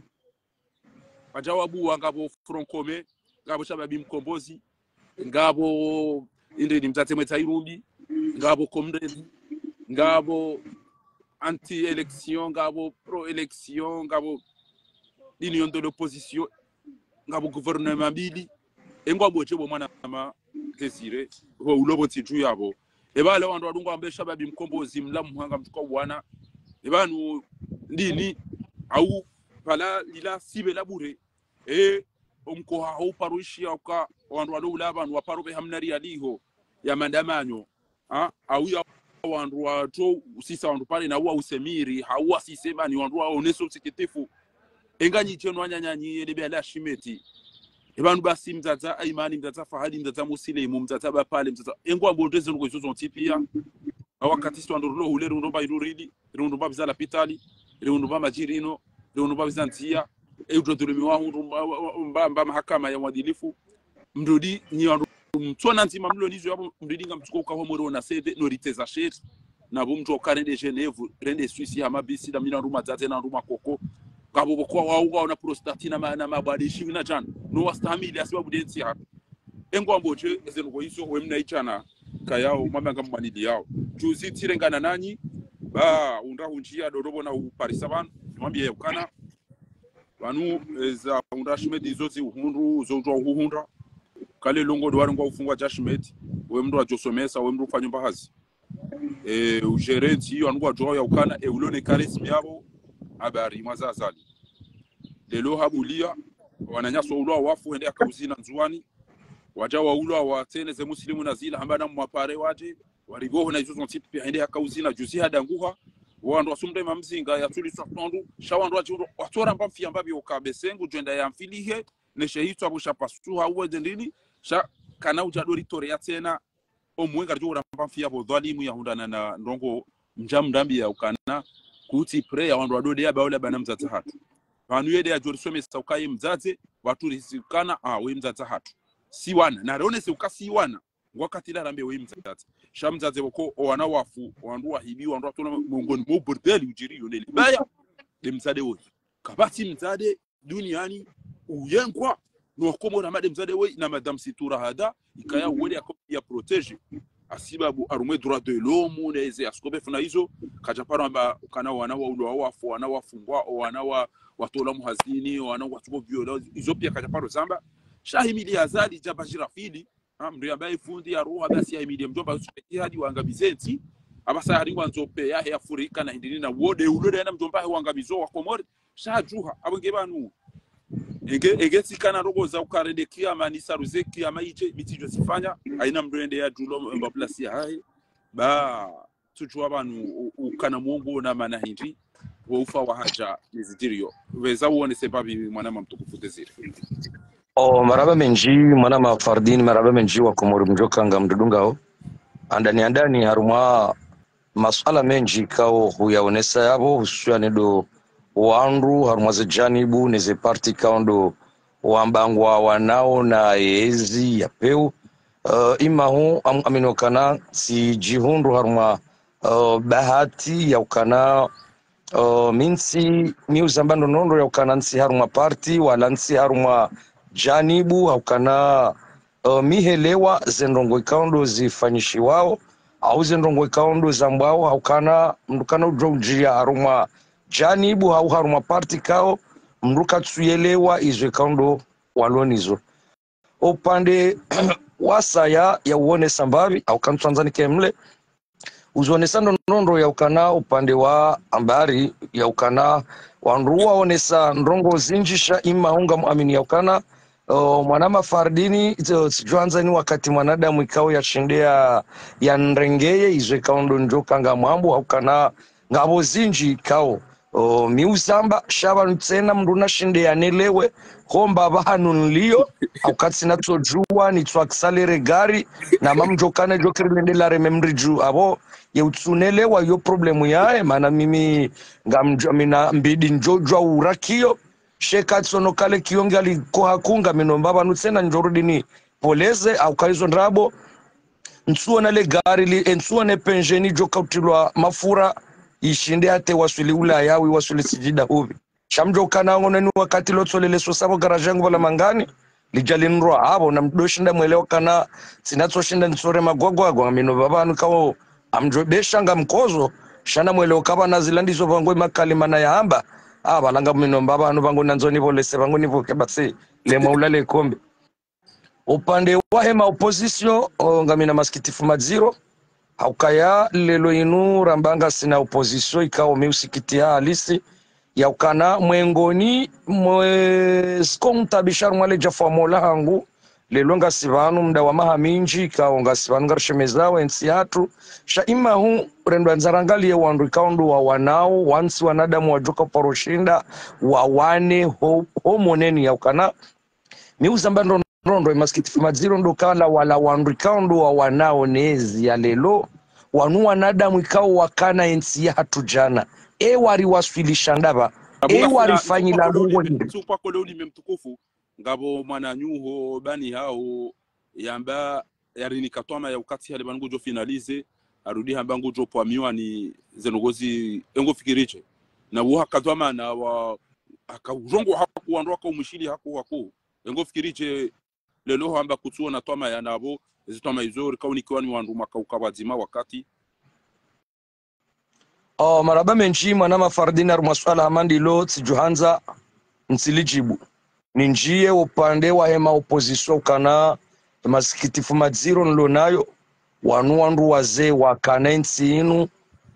wadja wabuwa ngapvo Front Commun, ngapvo Shababi Mkombozi, ngapvo indri ni mtsatse mwetsa irumbi, ngapvo Comrade, ngapvo anti-élection, ngapvo pro-élection, ngapvo dini yo ndo l'opposition, ngapvo gouvernement mbili, engwapvo dje bo mwanama Désiré, pvo ulo pvo ntsi dju yapvo. Epvale wandru wadungwa wambe shababi mkombozi mla muhanga mtuka wana. Epvanu dini, au pvala lila sibe la bure. E, omkoha ho uparo ishi ya uka, wandru walo ula pvanu, waparo pve hamna riali ho, ya mandamanyo. Ha, au ya wandru watso usisa wandru pare na uwa usemiri, hau wasise pvani wandru waonese usikitifu. Enga nyi djenu wananyanyi, ele be ala Ashimeti. Epvanu basi mdzadza Aimani, mdzadza Fahadi, mdzadza Musilimu, mdzadza Bapale, mdzadza, engwapvo ndeze nuko izo zontsi pia. Awakati si wandru rulo hule, rundro mba irurili, rundro mba pviza lapitali, rundro mba madjirino, rundro mba pviza ndzia, e udrodhulumiwa hundru mba, mba, mba, mba mahakama ya uadilifu. Mdrudi nyi wandru mtsona ndzima mlo nizo yapvo, mdrudi ngamtsuko uka ho mwero na sede, no riteza sheri. Na pvo mtsu uka rende Genève, rende Suisse, hama bisi, na mina ndru madzadze, na ndru makoko. Ngapvo pvo kwa wauka wana prostate na ma-, na mabwade ishiwi na djana. No wastahamili hasibabu de ntsi hapvo. Engwapvo dje, eze nuko izo, we mna ichana, kayao, mwamba ngamwanili yao. Juzi tsirengana nanyi, ba, undra hundjia, dodobo na uparisa pvanu, nimwambie ya ukana. Pvanu, eza undra Ashimeti izo zi uhundru, zo undrwa uhuhundra. Kale longo ndo warengwa ufungwa dja Ashimeti, we mndru wadjosomesa, we mndru ufanya mba hazi. E, ugerenti iyo wandru wadjuwa ya ukana, e, ulo ne charisme yapvo, habari mwaza Azali. Lelo habulia, wananyasi wa ulo wafu, hende haka uzina Ndzuwani, wadja wa ulo watsene ze Musilimu na zila, hamba na mwapare wadje, warigoho na izo zontsi pia hende haka uzina, juzi hadanguha, wandru wasumde mamzinga, ya tsuli sa tondu, sha wandru wadji uro, watsora mba mfia mba pvi uka besengu, djwenda ya mfilihe, ne shehitswa pvo sha pasuha uwe dendini, sha kana udja dori tore ya tsena, omwenga ridjo uramba mfia pvo dhwalimu ya hundrana na ndrongo mdja mrambi ya ukana, kutsi pre ya wandru wadode ya baula bana mdzadze hatru. Pvanu yede ya djori somesa ukaye mdzadze, watsu risikana, ah, we mdzadze hatru. Si wana, na rionese uka si wana, ngwakati la rambe we mdzadze. Sha mdzadze woko, o wana wafu, wandru wahibi, wandru watona mongoni mo bordeli udjiri yo neli. Baya, de mdzadze woyi. Kapvatsi mdzadze duniani uyengwa no Wakomori hama de mdzadze woyi na Madame Situra hada, ikaya wele yako ya protégé. Hasibabu harumwa e droit de l'homme, ne eze askope funa izo, kadja paro amba kana wana wa ulo wafu, wana wafungwa, o wana wa, watolwa muhazini, o wana watsuko viola, izo pia kadja paro zamba. Sha himili Azali djaba djirafili, ha, mndru yamba ifundi ya roha basi ya himili mdjomba Yusuf Itihadi wangamize ntsi, hapvasa hari ngwandzo pe yahe Afrika na hindrini na wode ulo de na mdjomba he wangamizo Wakomori, sha djuha, apvo nge pvanu. Enge, enge tsikana rogo za uka rende kiyama ni saruze kiyama idje, mi tsidjo zifanya, haina mndru ende ya djulo mba plasi ya hahe. Ba, tsudjuwa pvanu u-, ukana mwongo na mana hindri, wo ufa wa hadja nizidiriyo. Weza uonese pvapvi mwanama mtukufu Désiré. O, marahaba mendji, mwanama Fardine, marahaba mendji Wakomori mdjoka ngamdudungao. Handani, handani, harumwa masuala mendji kao huyaonesa yapvo, hususwani ndo wandru, harumwa ze janibu, ne ze parti kao ndo wambangwa wanao na yezi ya peu. Eh, imahu am-, amino kana tsi djihundru harumwa, eh, bahati ya ukana, eh, mi ntsi, mi uzamba ndo nondo ya ukana ntsi harumwa parti, wala ntsi harumwa janibu, ha ukana, eh, mi helewa ze ndrongo ikao ndo zifanyishiwao, au ze ndrongo ikao ndo zambwao, ha ukana mndru kana udjo udjia harumwa janibu, au harumwa parti kao, mndru katsuyelewa izo ikao ndo walo nizo. Upande wasaya ya uonesa mbapvi, au kantsu andza nike mle, uzonesa ndo nondo ya ukana upande wa hambari ya ukana wandru waonesa ndrongo zindji sha imahu ngamwamini ya ukana, o, mwanama Fardine, tsi-, tsidjo andza ni wakati mwanadamu ikao yashinde ya, ya nrengeye, izo ikao ndo ndjo ka ngamwambo, ha ukana ngapvo zindji ikao, o, mi uzamba, sha pvanu tsena mndru nashinde yanelewe, homba pvahanu nilio, ha uka tsina tsodjuwa, nitso aksalere gari, na mamdjo kana djo kiri lende la reme mridju, apvo, ye utsunelewa yo problemu yahe, mana mimi, ngamdjo, mina mbidi ndjo djwa urakiyo, sha eka tsono kale kiyo ngali koha kunga, mi nomba pvanu tsena ndjo rudi ni poleze, ha uka izo ndrabo, ntsuona le gari li, e ntsuona e penjeni djo kautilwa mafura, ishinde hata waswili Ulaya, wi waswili Sijida hupvi. Sha mdjo kana ngono ni wakati lotsolele so sabo garaji yangu pvala mangani, lidja linrwa apvo, na mdo shinda mwelewa kana, tsina tso shinda nitsore magwagwagwa, mi nomba pvanu kao, amdjo besha ngamkozo, sha na mwelewa ka pvana zila ndizo pvangwe makalima na yahamba, Ah, pvala ngami nomba pvanu pvangu nandzo nipvolese pvangu nipvuke basi, lemwa ulale kombe. Upande wahe ma opposition, o, ngamina masikitifu madziro. Haukaya lelo inu ramba ngasina opposition ikao mi usikitiha halisi. Yaukana mwengoni mwe ziko ntabisha harumwa le djafu wa mola hangu. Lelo ngasi pvanu muda wa maha mindji, ikao ngasi pvanu ngarishemezao entsi yatru. Sha imahu, rendo andza rangaliye wandru ikao ndo wawanao, wantsi wanadamu wadjoka paro shinda, wawane ho, ho moneni yaukana. Mi uzamba ndrongoo ndro, emasikitifu madziro ndo kala wala wandru ikao ndo wawanao nezi ya lelo, wanu wanadamu ikao wakana entsi yahatru djana. E wariwaswilisha ndapvi, e warifanyila ndrongoo hindri. Tsu pvakole ulime mtukufu, ngapvo mwananyaho ho bani haho, yamba yarinika twamaya uka tsi hale pvanu ngudjo finaliser, harudi hamba ngudjo pvwa miwani ze ndrongoo zi, e ngofikiri dje. Na wo haka twamaya wa, haka udjongo haku wandru haka umwishili haku haku. E ngofikiri dje lelo hamba kutsuona twamaya napvo, ezi twamaya izo rika unikiwa ni wandru mwaka uka pvwadzima wakati. Oh, marahaba mendji, mwana Mafardini, harumwa swala hama ndilo, tsidjuhandza, ntsilidjibu. Nindjiye upande wahe ma opposition ukana, emasikitifu madziro nilo nayo, wanu wandru wazee wakana entsi inu,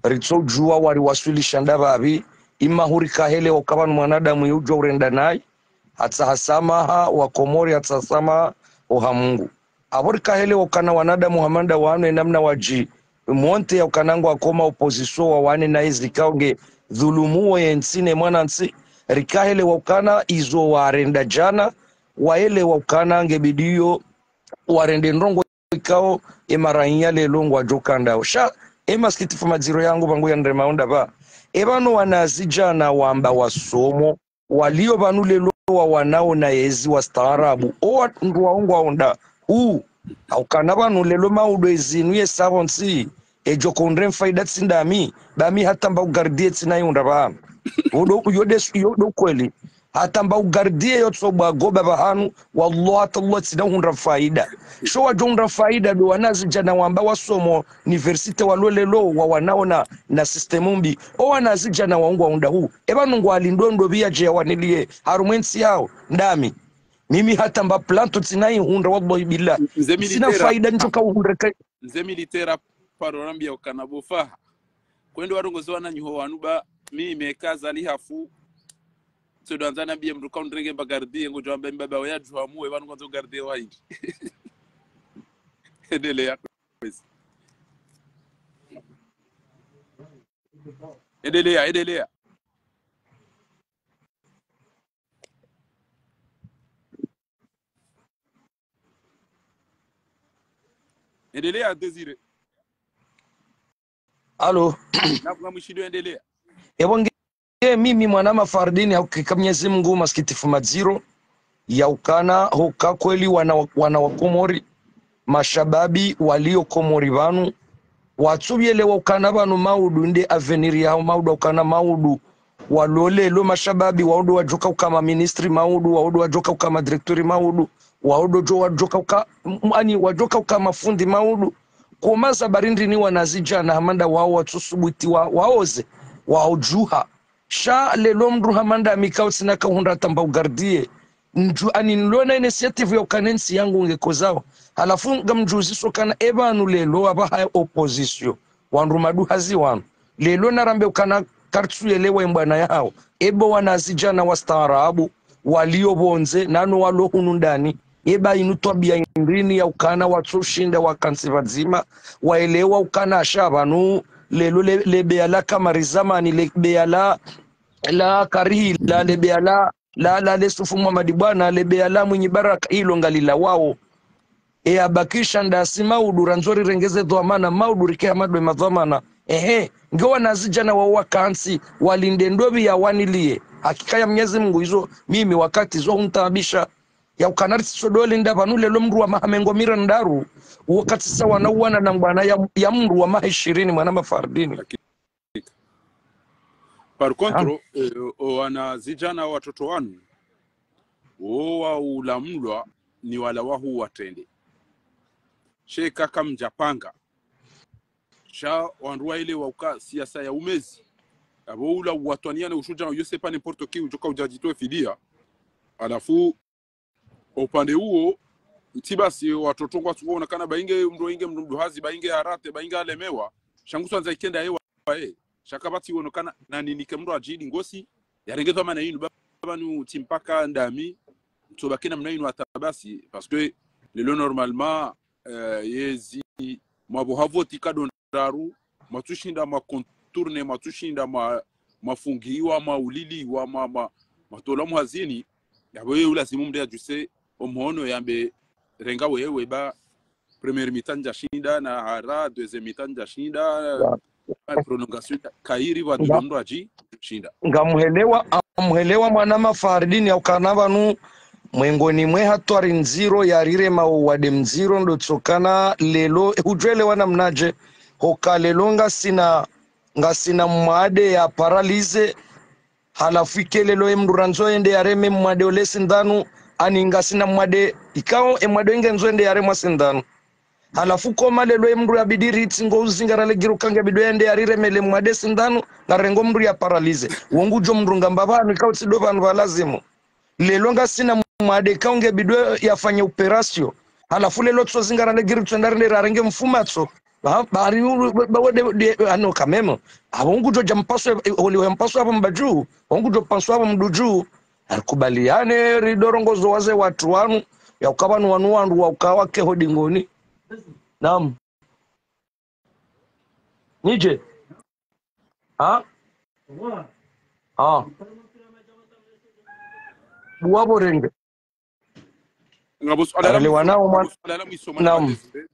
ritsodjuwa wariwaswilisha ndapvi, imahu rikahelewa uka pvanu mwanadamu yudjuwa urenda nayi, hatsaha samaha wa Komori, hatsaha samaha oha Mungu. Apvo rikahelewa ukana wanadamu hama nda wanu enamna wadji monter yaukana ngwakoma opposition wawane na ezi ikao nge dhulumu wo yentsi ne mwanantsi. Rikahelewa ukana izo warenda djana, waelewa ukana nge bidiyo warende ndrongoo ikao emaraiya lelo ngwadjo kandao. Sha, emasikitifu madziro yangu pvangu ya ndrema unda pva. Epvanu wanazidjana wamba wasomo, walio pvanu lelo wawanao na yezi wastaarabu. O wandru wao ngwaonda hu, haukana pvanu lelo maudu ezinu yesa pvontsi, edjo kondre mfaida tsi ndami, ba mi hata mba ugardiye tsina yunda pvanu. Odo, yo de, yo do kweli. Hata mba ugardiye yotso bwa goba pvahanu, wallahi tallahi tsina hundra mfaida. Sho wadjo hundra mfaida do wanazidjana wamba wasomo université walo lelo wawanao na, na système mbi. O wanazidjana wao ngwaonda hu, epvanu ngwalindo ndopvi yadje yawaniliye harumwa entsi yao, ndami. Mimi hata mba planto tsina ihundra, wallahi billah. Tsina faida ndjoka uhundra ka. Mze militaire paro rambia ukana bo Faha, kwende warongoze wananyaho wanu ba, mi meka zali hafu. Tsodo andza nambiye mndru ka undrenge mba gardiye, ngodjo amba mbaba waya djuha muwe, pvanu ngwandzo gardiye wa hindri. Endelea. Endelea, endelea. Endelea, Désiré. Allô. Nakunga mwishido, endelea. Epvo nge mimi mwana Mafardini, haukika Mnyezi Mungu masikitifu madziro, yaukana hoka kweli wana, wana wa Komori, mashababi walio Komori pvanu, watsubielewa ukana pvanu maudu nde avenir yahao, maudu ukana maudu walo lelo mashababi, waudu wadjoka uka ma ministre maudu, waudu wadjoka uka ma directeur maudu, waudu djo wadjoka uka, m-, ani wadjoka uka mafundi maudu. Koma za barindri ni wanazidjana hama nda wao watsusubuti wa, waoze, waodjuha. Sha lelo mndru hama ndami kautsina kahundra hata mba ugardiye. Ndju, ani nilona initiative ya ukana entsi yangu ngekozao. Halafu ngamdjuziso kana epvanu lelo apvaha opposition, wandru maduhazi wanu. Lelo narambe ukana kartsu yelewa embwana yahao. Epvo wanazidjana wastaarabu, walio pvondze, nano walo hunu ndani. Eba inu twabia indrini ya ukana watsoshinda wakantsi pvadzima, waelewa ukana sha pvanu, lelo le, lebeya la Kamari Zamani, lebeya la, la Karihila, lebeya la, la, la Lesufu Muhamadi Bwana, lebeya la Mwinyi Baraka, ilo ngalilawao. E abakisha ndasi maudu, randzo rirengeze dhwamana, maudu rike hama ndo emadhwamana. Ehe, nge wanazidjana wao wakantsi, walinde ndopvi yawaniliye. Hakika ya Mnyezi Mungu izo, mimi wakati zo huntaabisha. Ya ukana ritsisodole nda pvanu lelo mndru wa maha mengo mirandraru, wakati sawa na uwana na mbwana ya, ya mndru wa maha ishirini mwana Mafardini. Par contre, eh, o wanazidjana watoto wanu, wo waulamulwa ni wala wahu watrende. Sheka kamdjapanga. Sha wandru waelewa uka siasa ya umezi. Apvo ula uwatwaniya ne ushudja, uyo c'est pas n'importe qui, udjoka udjadjitowe fidiya. Halafu, upande uwo, ntsi basi, watoto ngwatsungo onekana ba inge mndru, inge mndru mdru hazi, ba inge arate, ba inge alemewa. Sha ngu swandza ikenda ewa, eh. Sha kapvatsi wonekana, na ninike mndru adjidi ngosi, yarenge dhwamana inu, ba, ba nu tsi mpaka ndami, ntso baki namna inu hata basi, parce que lelo normalement, eh, yezi, mwapvo ha voti nkado ndraru, mwatsushinda mwa contourner, mwatsushinda mwa, mwafungiwa, mwauliliwa, mwa, mwa, mwatolwa mhazini, yapvo ye ulazimu mndru yadjuse omhono yambe renga wewe ba première mi-temps ndjashinda, na hara deuxième mi-temps ndjashinda, ba prolongation kayiri, pvwa dilo mndru adjishinda. Ngamhelewa, ngamhelewa mwanama Fahridine, yaukana pvanu mwengoni mwe hatwari ndziro yarirema uwade mdziro ndo tsokana lelo, eh, hudjwelewa namnadje, hoka lelo ngasina, ngasina mwade ya paralysé, halafu ike lelo emndru randzo ende yareme mwade ole sindanu, ani ngasina mwade, ikao emwade inge ndzo ende yaremwa sindanu. Halafu koma lelo emndru yabidi ritsi ngo uzingara le giro kange bidi yende yariremele mwade sindanu, ngarengo mndru ya paralysé. Wo ngudjo mndru ngamba pvanu, ikao tsi ndo pvanu pva lazimu. Lelo ngasina mwade ikao nge bidi yafanye opération. Halafu lelo tso zingara le giro tsenda rende rarenge mfumatso. Ba, bari u, ba, ba, wede, de, ano quand même. Apvo ngudjo dja mpaswe, eh, oli ya mpaswe apvo mbadju. Ngudjo mpaswe apvo mdudju. Arikubaliane, ridorongozo waze watru wanu. Yauka pvanu wanu wandru wauka wake ho dingoni. Naam. Nidje. Ha? Ha. Buwa borenge. Ngapvo suala la mwiso, ngapvo suala la mwiso, mwana Désiré.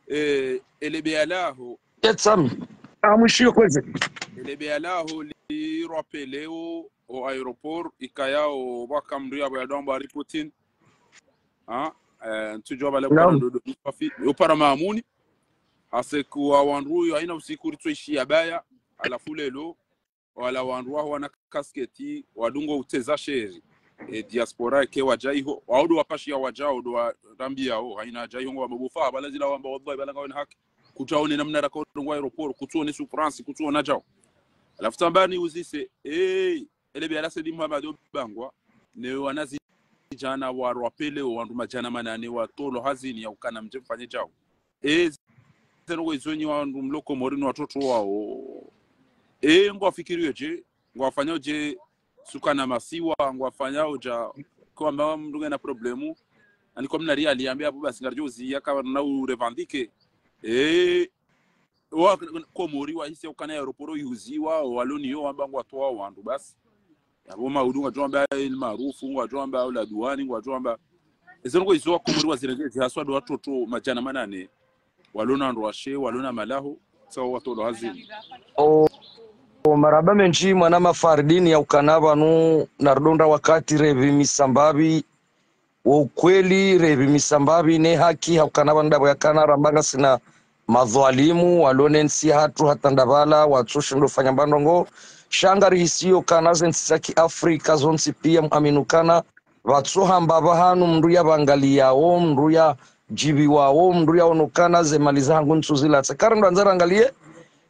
Eh, ele beya laho. Etsami. Amwishiyo kwezi. Ele beya laho li rappeler o, o aéroport, ikayao pvwaka mndru yapvo yadjo amba ari Poutine. Ha? Eh, ntsudjuwa pvale upara ndo, ndo, yo para maamuni. Hase kuwa wandru yo haina usiku ritsoishiya baya, halafu lelo, wala wandru waho wana kasketi, wadungo utseza sheri. E diaspora eke wadja iho, wao ndo wapashiya wadjao, ndo warambiyao, haina adja iho ngwamba bufa, pvala zila wamba wallahi, pvala ngawena haki. Kutsaone namna raka udungo aéroport, kutsuone souffrance, kutsuona djao. Halafu tsamba niuzise, eh, ele beya la Said Mohamed obangwa, ne wanazidjana wa rappeler o wandru madjana manane watolwa hazini yaukana mdje mfanye djao. Eh, zeno kwe izo nyi wandru mlo Komori ni watoto wao. Eh, ngwafikiriyo dje, ngwafanyao dje sukana masiwa, ngwafanyao dja, kwamba mndru ngena problème, ani kwa mna riali yambe apvo basi ngaridjo uziya kana u revendiquer. Eh, wa Komori wahisi ukana aéroport yuziwa, o waloniyo wamba ngwatowa wandru basi. Yapvo maudu ngwadjo amba El Maarouf, ngwadjo amba ola douane, ngwadjo amba. Ezo ndrongoo izo wa Komori wazirenge ezi haswa ndo watoto madjana manane. Walona ndrwashe, walona malaho, tsawo watolwa hazini. O, o, marahaba mendji mwanama Fahridine yaukana pvanu naridonda wakati repvimisa mbapvi, wo ukweli, repvimisa mbapvi ne haki, haukana pvanu ndapvo yakana ramba ngasina madhwalimu, walone ntsi hatru hata ndapvala, watsoshindo fanya mba ndrongoo. Sha ngarihisiyo kana ze ntsi za kiafrika zontsi pia muaminu kana, pvatsohamba pvahanu mndru yapvangaliyao, mndru yadjipviwao, mndru yaonokana ze mali zahangu ntsuzilatsa. Karendo andza rangaliye,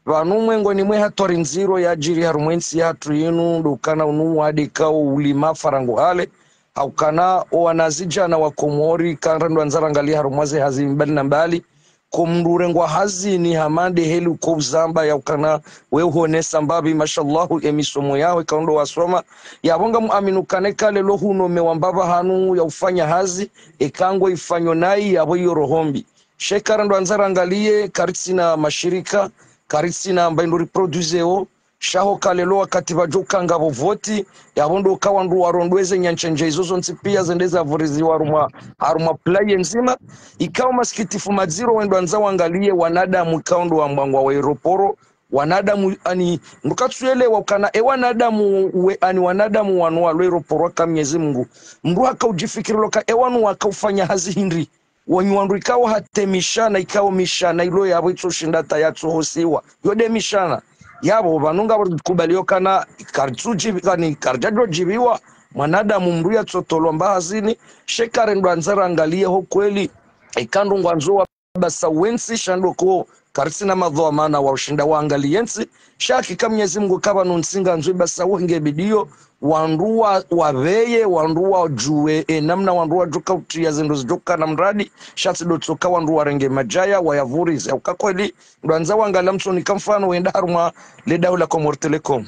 pvanu mwengoni mwe hatwari ndziro yadjiri harumwa entsi yahatru yinu, ndo ukana unu wade kao ulima farangu hale, haukana o wanazidjana wa Komori, karendo andza rangaliye harumwa ze hazi mbali na mbali, ko mndru urengwa hazini hama nde heli uko uzamba yaukana we uhonesa mbapvi, mashallahu, emisomo yaho ikao ndo wasoma, yapvo ngamuaminu kana eka lelo hunomewa mbapvi hanu ya ufanya hazi, eka ngo ifanyo nayi yapvo iyo roho mbi. Sha karendo andza rangaliye, karitsina mashirika, karitsina mba indru riproduiseo, sha hoka lelo wakati pvadjo kanga pvo voti, yapvo ndo uka wandru warondweze nyanshendje izo zontsi pia zende zavuriziwa harumwa, harumwa playe ndzima. Ikao masikitifu madziro wendo andza wangaliye wanadamu ikao ndo wambwangwa wa aéroport, wanadamu ani, mndru katsuelewa ukana e wanadamu we, ani wanadamu wanu walo aéroport waka Mnyezi Mungu. Mndru haka udjifikirilo ka e wanu waka ufanya hazi hindri. Wanyu wandru ikao hata emishana, ikao mishana ilo yapvo itsoshinda ata yatsohosiwa. Yo nde mishana. Yapvo pvanu ngapvo kubaliyo kana karitsudjipvi-, kani karidjadjo djipviwa mwanadamu mndru yatsotolwa mba hazini, sha karendo andza rangaliye ho kweli. Eka ndo ngwandzo wa basa wentsi sha ndo ko Karitsina madhwamana wa ushinda waangaliye ntsi. Sha hakika Mnyezi Mungu kapvanu ntsi ngandzo ibasa wenge bidiyo, wandru wa, wapveye, wandru wadjuwe, e, namna wandru wadjoka utriya zindru zidjoka na mradi, sha tsi ndo tsoka wandru warenge madjaya, wayavurize. Uka kweli, ndo andza wangala mtsoni ka mfano wenda harumwa le daula Comores Telecom.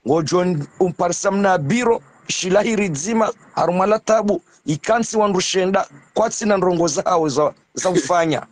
Ngodjo umparisa mna biro, shilahiri dzima, harumwa la tabu, ikantsi wandru shenda, kwatsina ndrongo zahawo za, za ufanya.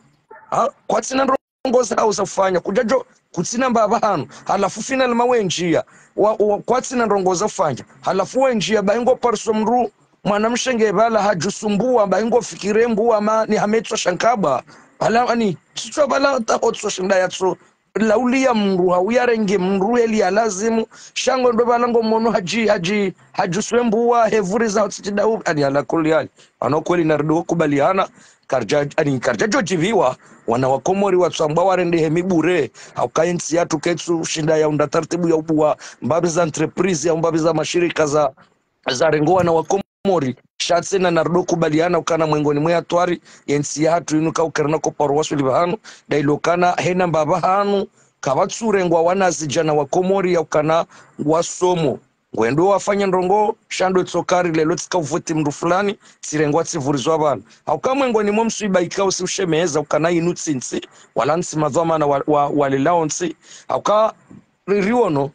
Ha? Kwatsina ndrongo zahawo za ufanya. Kudjadjo, kutsina mbapvi hanu. Halafu final ma wendjiya. Wa, wa, kwatsina ndrongo za ufanya. Halafu wendjiya, bahi ngo parisa mndru, mwanamshe nge pvala hadjusumbuwa, bahi ngo fikiri mbuwa ma, ni hametswa shankaba. Pvala, ani, tsitswa pvala taho tso shinda yatso lauliya mndru, hau yarenge mndru heli ya lazimu, sha ngo ndo pvala ngo mono hadji, hadji, hadjusumbuwa, hevuriza hotsi tsi dahu, ani ala kulli hali. Ano kweli narido kubaliana, karidja, ani karidjadjo djipviwa, wana wa Komori watsambwa warendehe mi bure, hauka ye ntsi yatru ketsu shinda ya unda taratibu ya ubuwa, mbapvi za entreprise, ya mbapvi za mashirika za, zarengo wana wa Komori, sha tsena narido kubaliana ukana mwengoni mwe hatwari, ye ntsi yahatru inu ka ukerana ko paro waswili pvahanu, nda ilo ukana hena mbapvi hanu, kapvatsurengwa wanazidjana wa Komori ya ukana wasomo. Ngwendo wafanya ndrongo, sha ndo tsoka ri lelo tsika uvoti mndru fulani, tsirengwa tsivurizwa pvanu. Hauka mwengoni mwe mswiba ikao tsi ushemeza ukana inu tsi ntsi, wala ntsi madhwamana wa, wa, walelao ntsi. Hauka ri, riono,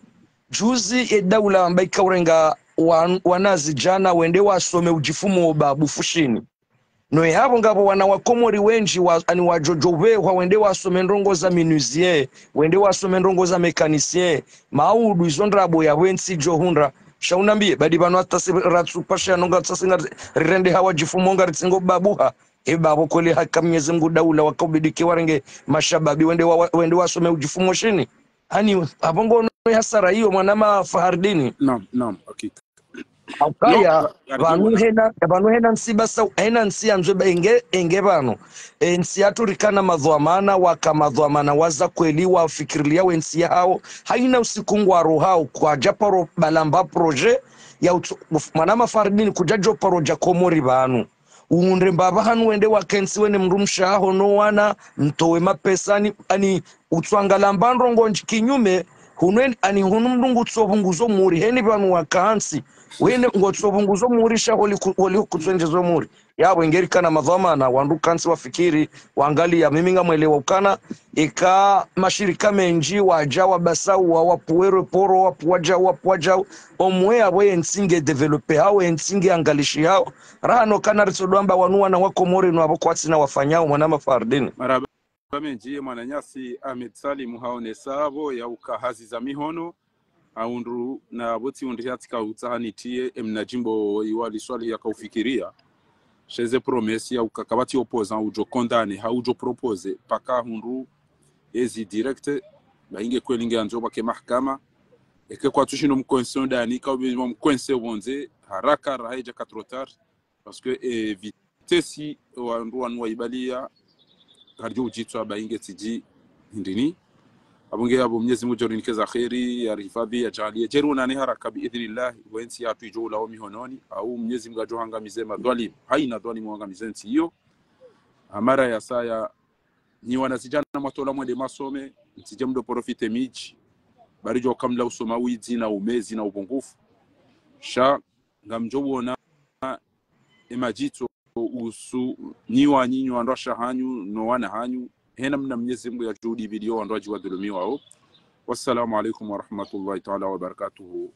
juzi ye daula amba ikaurenga wan-, wanazidjana wende wasome udjifumo babu Fushini. No ye hapvo ngapvo wana wa Komori wendji wa, ani wadjodjo pvehwa wende wasome ndrongo za menuisier, wende wasome ndrongo za mécanicien, maudu izo ndrabo ya wentsi djo hundra. Sha unambiye, badi pvanu hata si ratsu pasha nonga tsasi nga rirende hawa djifumo nga ritsingo babuha. E bapvo kweli haka Mnyezi Mungu daula wakaubidike warenge mashababi wende wa, wende wasome udjifumo shini. Ani, hapvo ngo no hasara iyo mwanama Fahardini. Naam, naam, hakika. Haukaya, no, ka-, pvanu hena, pvanu hena ntsi basa, hena ntsi yandzwe ba enge, enge pvanu. E, ntsi yatru rikana madhwamana, waka madhwamana waza kweli, wafikirilia we ntsi yahawo. Haina usiku ngwarohao, kwadja paro balamba projet, ya utso-, mwanama Fahardini kudjadjo paro dja Komori pvanu. Uundre mbapvi hanu wende wakentsi wene mndru mshe haho no wana, mtowe mapesa ani, ani utswangala mba ndrongo ndji kinyume, hunu en-, ani hunu mndru ngutso pvunguzo muri, heni pvanu wakantsi, wene ngotso pvunguzo muri sha holi ku-, holi kutswendjezo muri. Yapvo ngeri kana madhwamana, wandru kantsi wafikiri, wangaliya, mimi ngamwelewa ukana, ika mashirika mendji, wadja wabasa, wa, wapuwe reporo, wapuwa dja, wapuwa dja, omwe yapvo ye ntsi nge développé hawo, ye ntsi nge angalishi hawo. Raha no kana ritsodo amba wanu wana wa Komori no apvo kwatsina wafanyao mwanama Fahardini. Marahaba mendji ye mwananyasi Ahmed Salim haonesa apvo ya uka hazi za mihono, haundru na pvo tsi undri hatsika utsaha nitiye emna djimbo iwa liswali yakaufikiria. Sheze promesse ya uka kapvatsi opposant udjo condamné, ha udjo proposé, paka hundru ezi direct, ba inge kweli nge andzo pvake mahakama. Eke kwatsu shindo mkwensé ndani, ka ubi mkwensé pvondze, haraka raha idjaka trop tard. Parce que, eh, vitesse wandru wanu waibaliya, karidjo udjitswa ba inge tsidji hindrini. Apvo nge apvo Mnyezi Mungu djo rinikeza kheri, ya rihifadhi, ya djaaliye. Djeri wonane haraka bi idhnillah, we ntsi yatru idjo ulawa mihononi, au Mnyezi Mungu adjo hangamize madhwalimu. Haina dhwalimu wangamize ntsi iyo. Amara ya saya, nyi wanazidjana mwatola mwende masome, mtsidje mdo profité midji, bari djo kamla usoma widzi na umezi na upvungufu. Sha, ngamdjo wona emadjitso usu, nyi wanyi, nyi wandru washe hanyu, no wana hanyu, hena mna Mnyezi Mungu ya djudi pviliyo wandru wadji wadhulumiwao. Wassalamu alaikum warahmatullahi taala wabarakatuhu.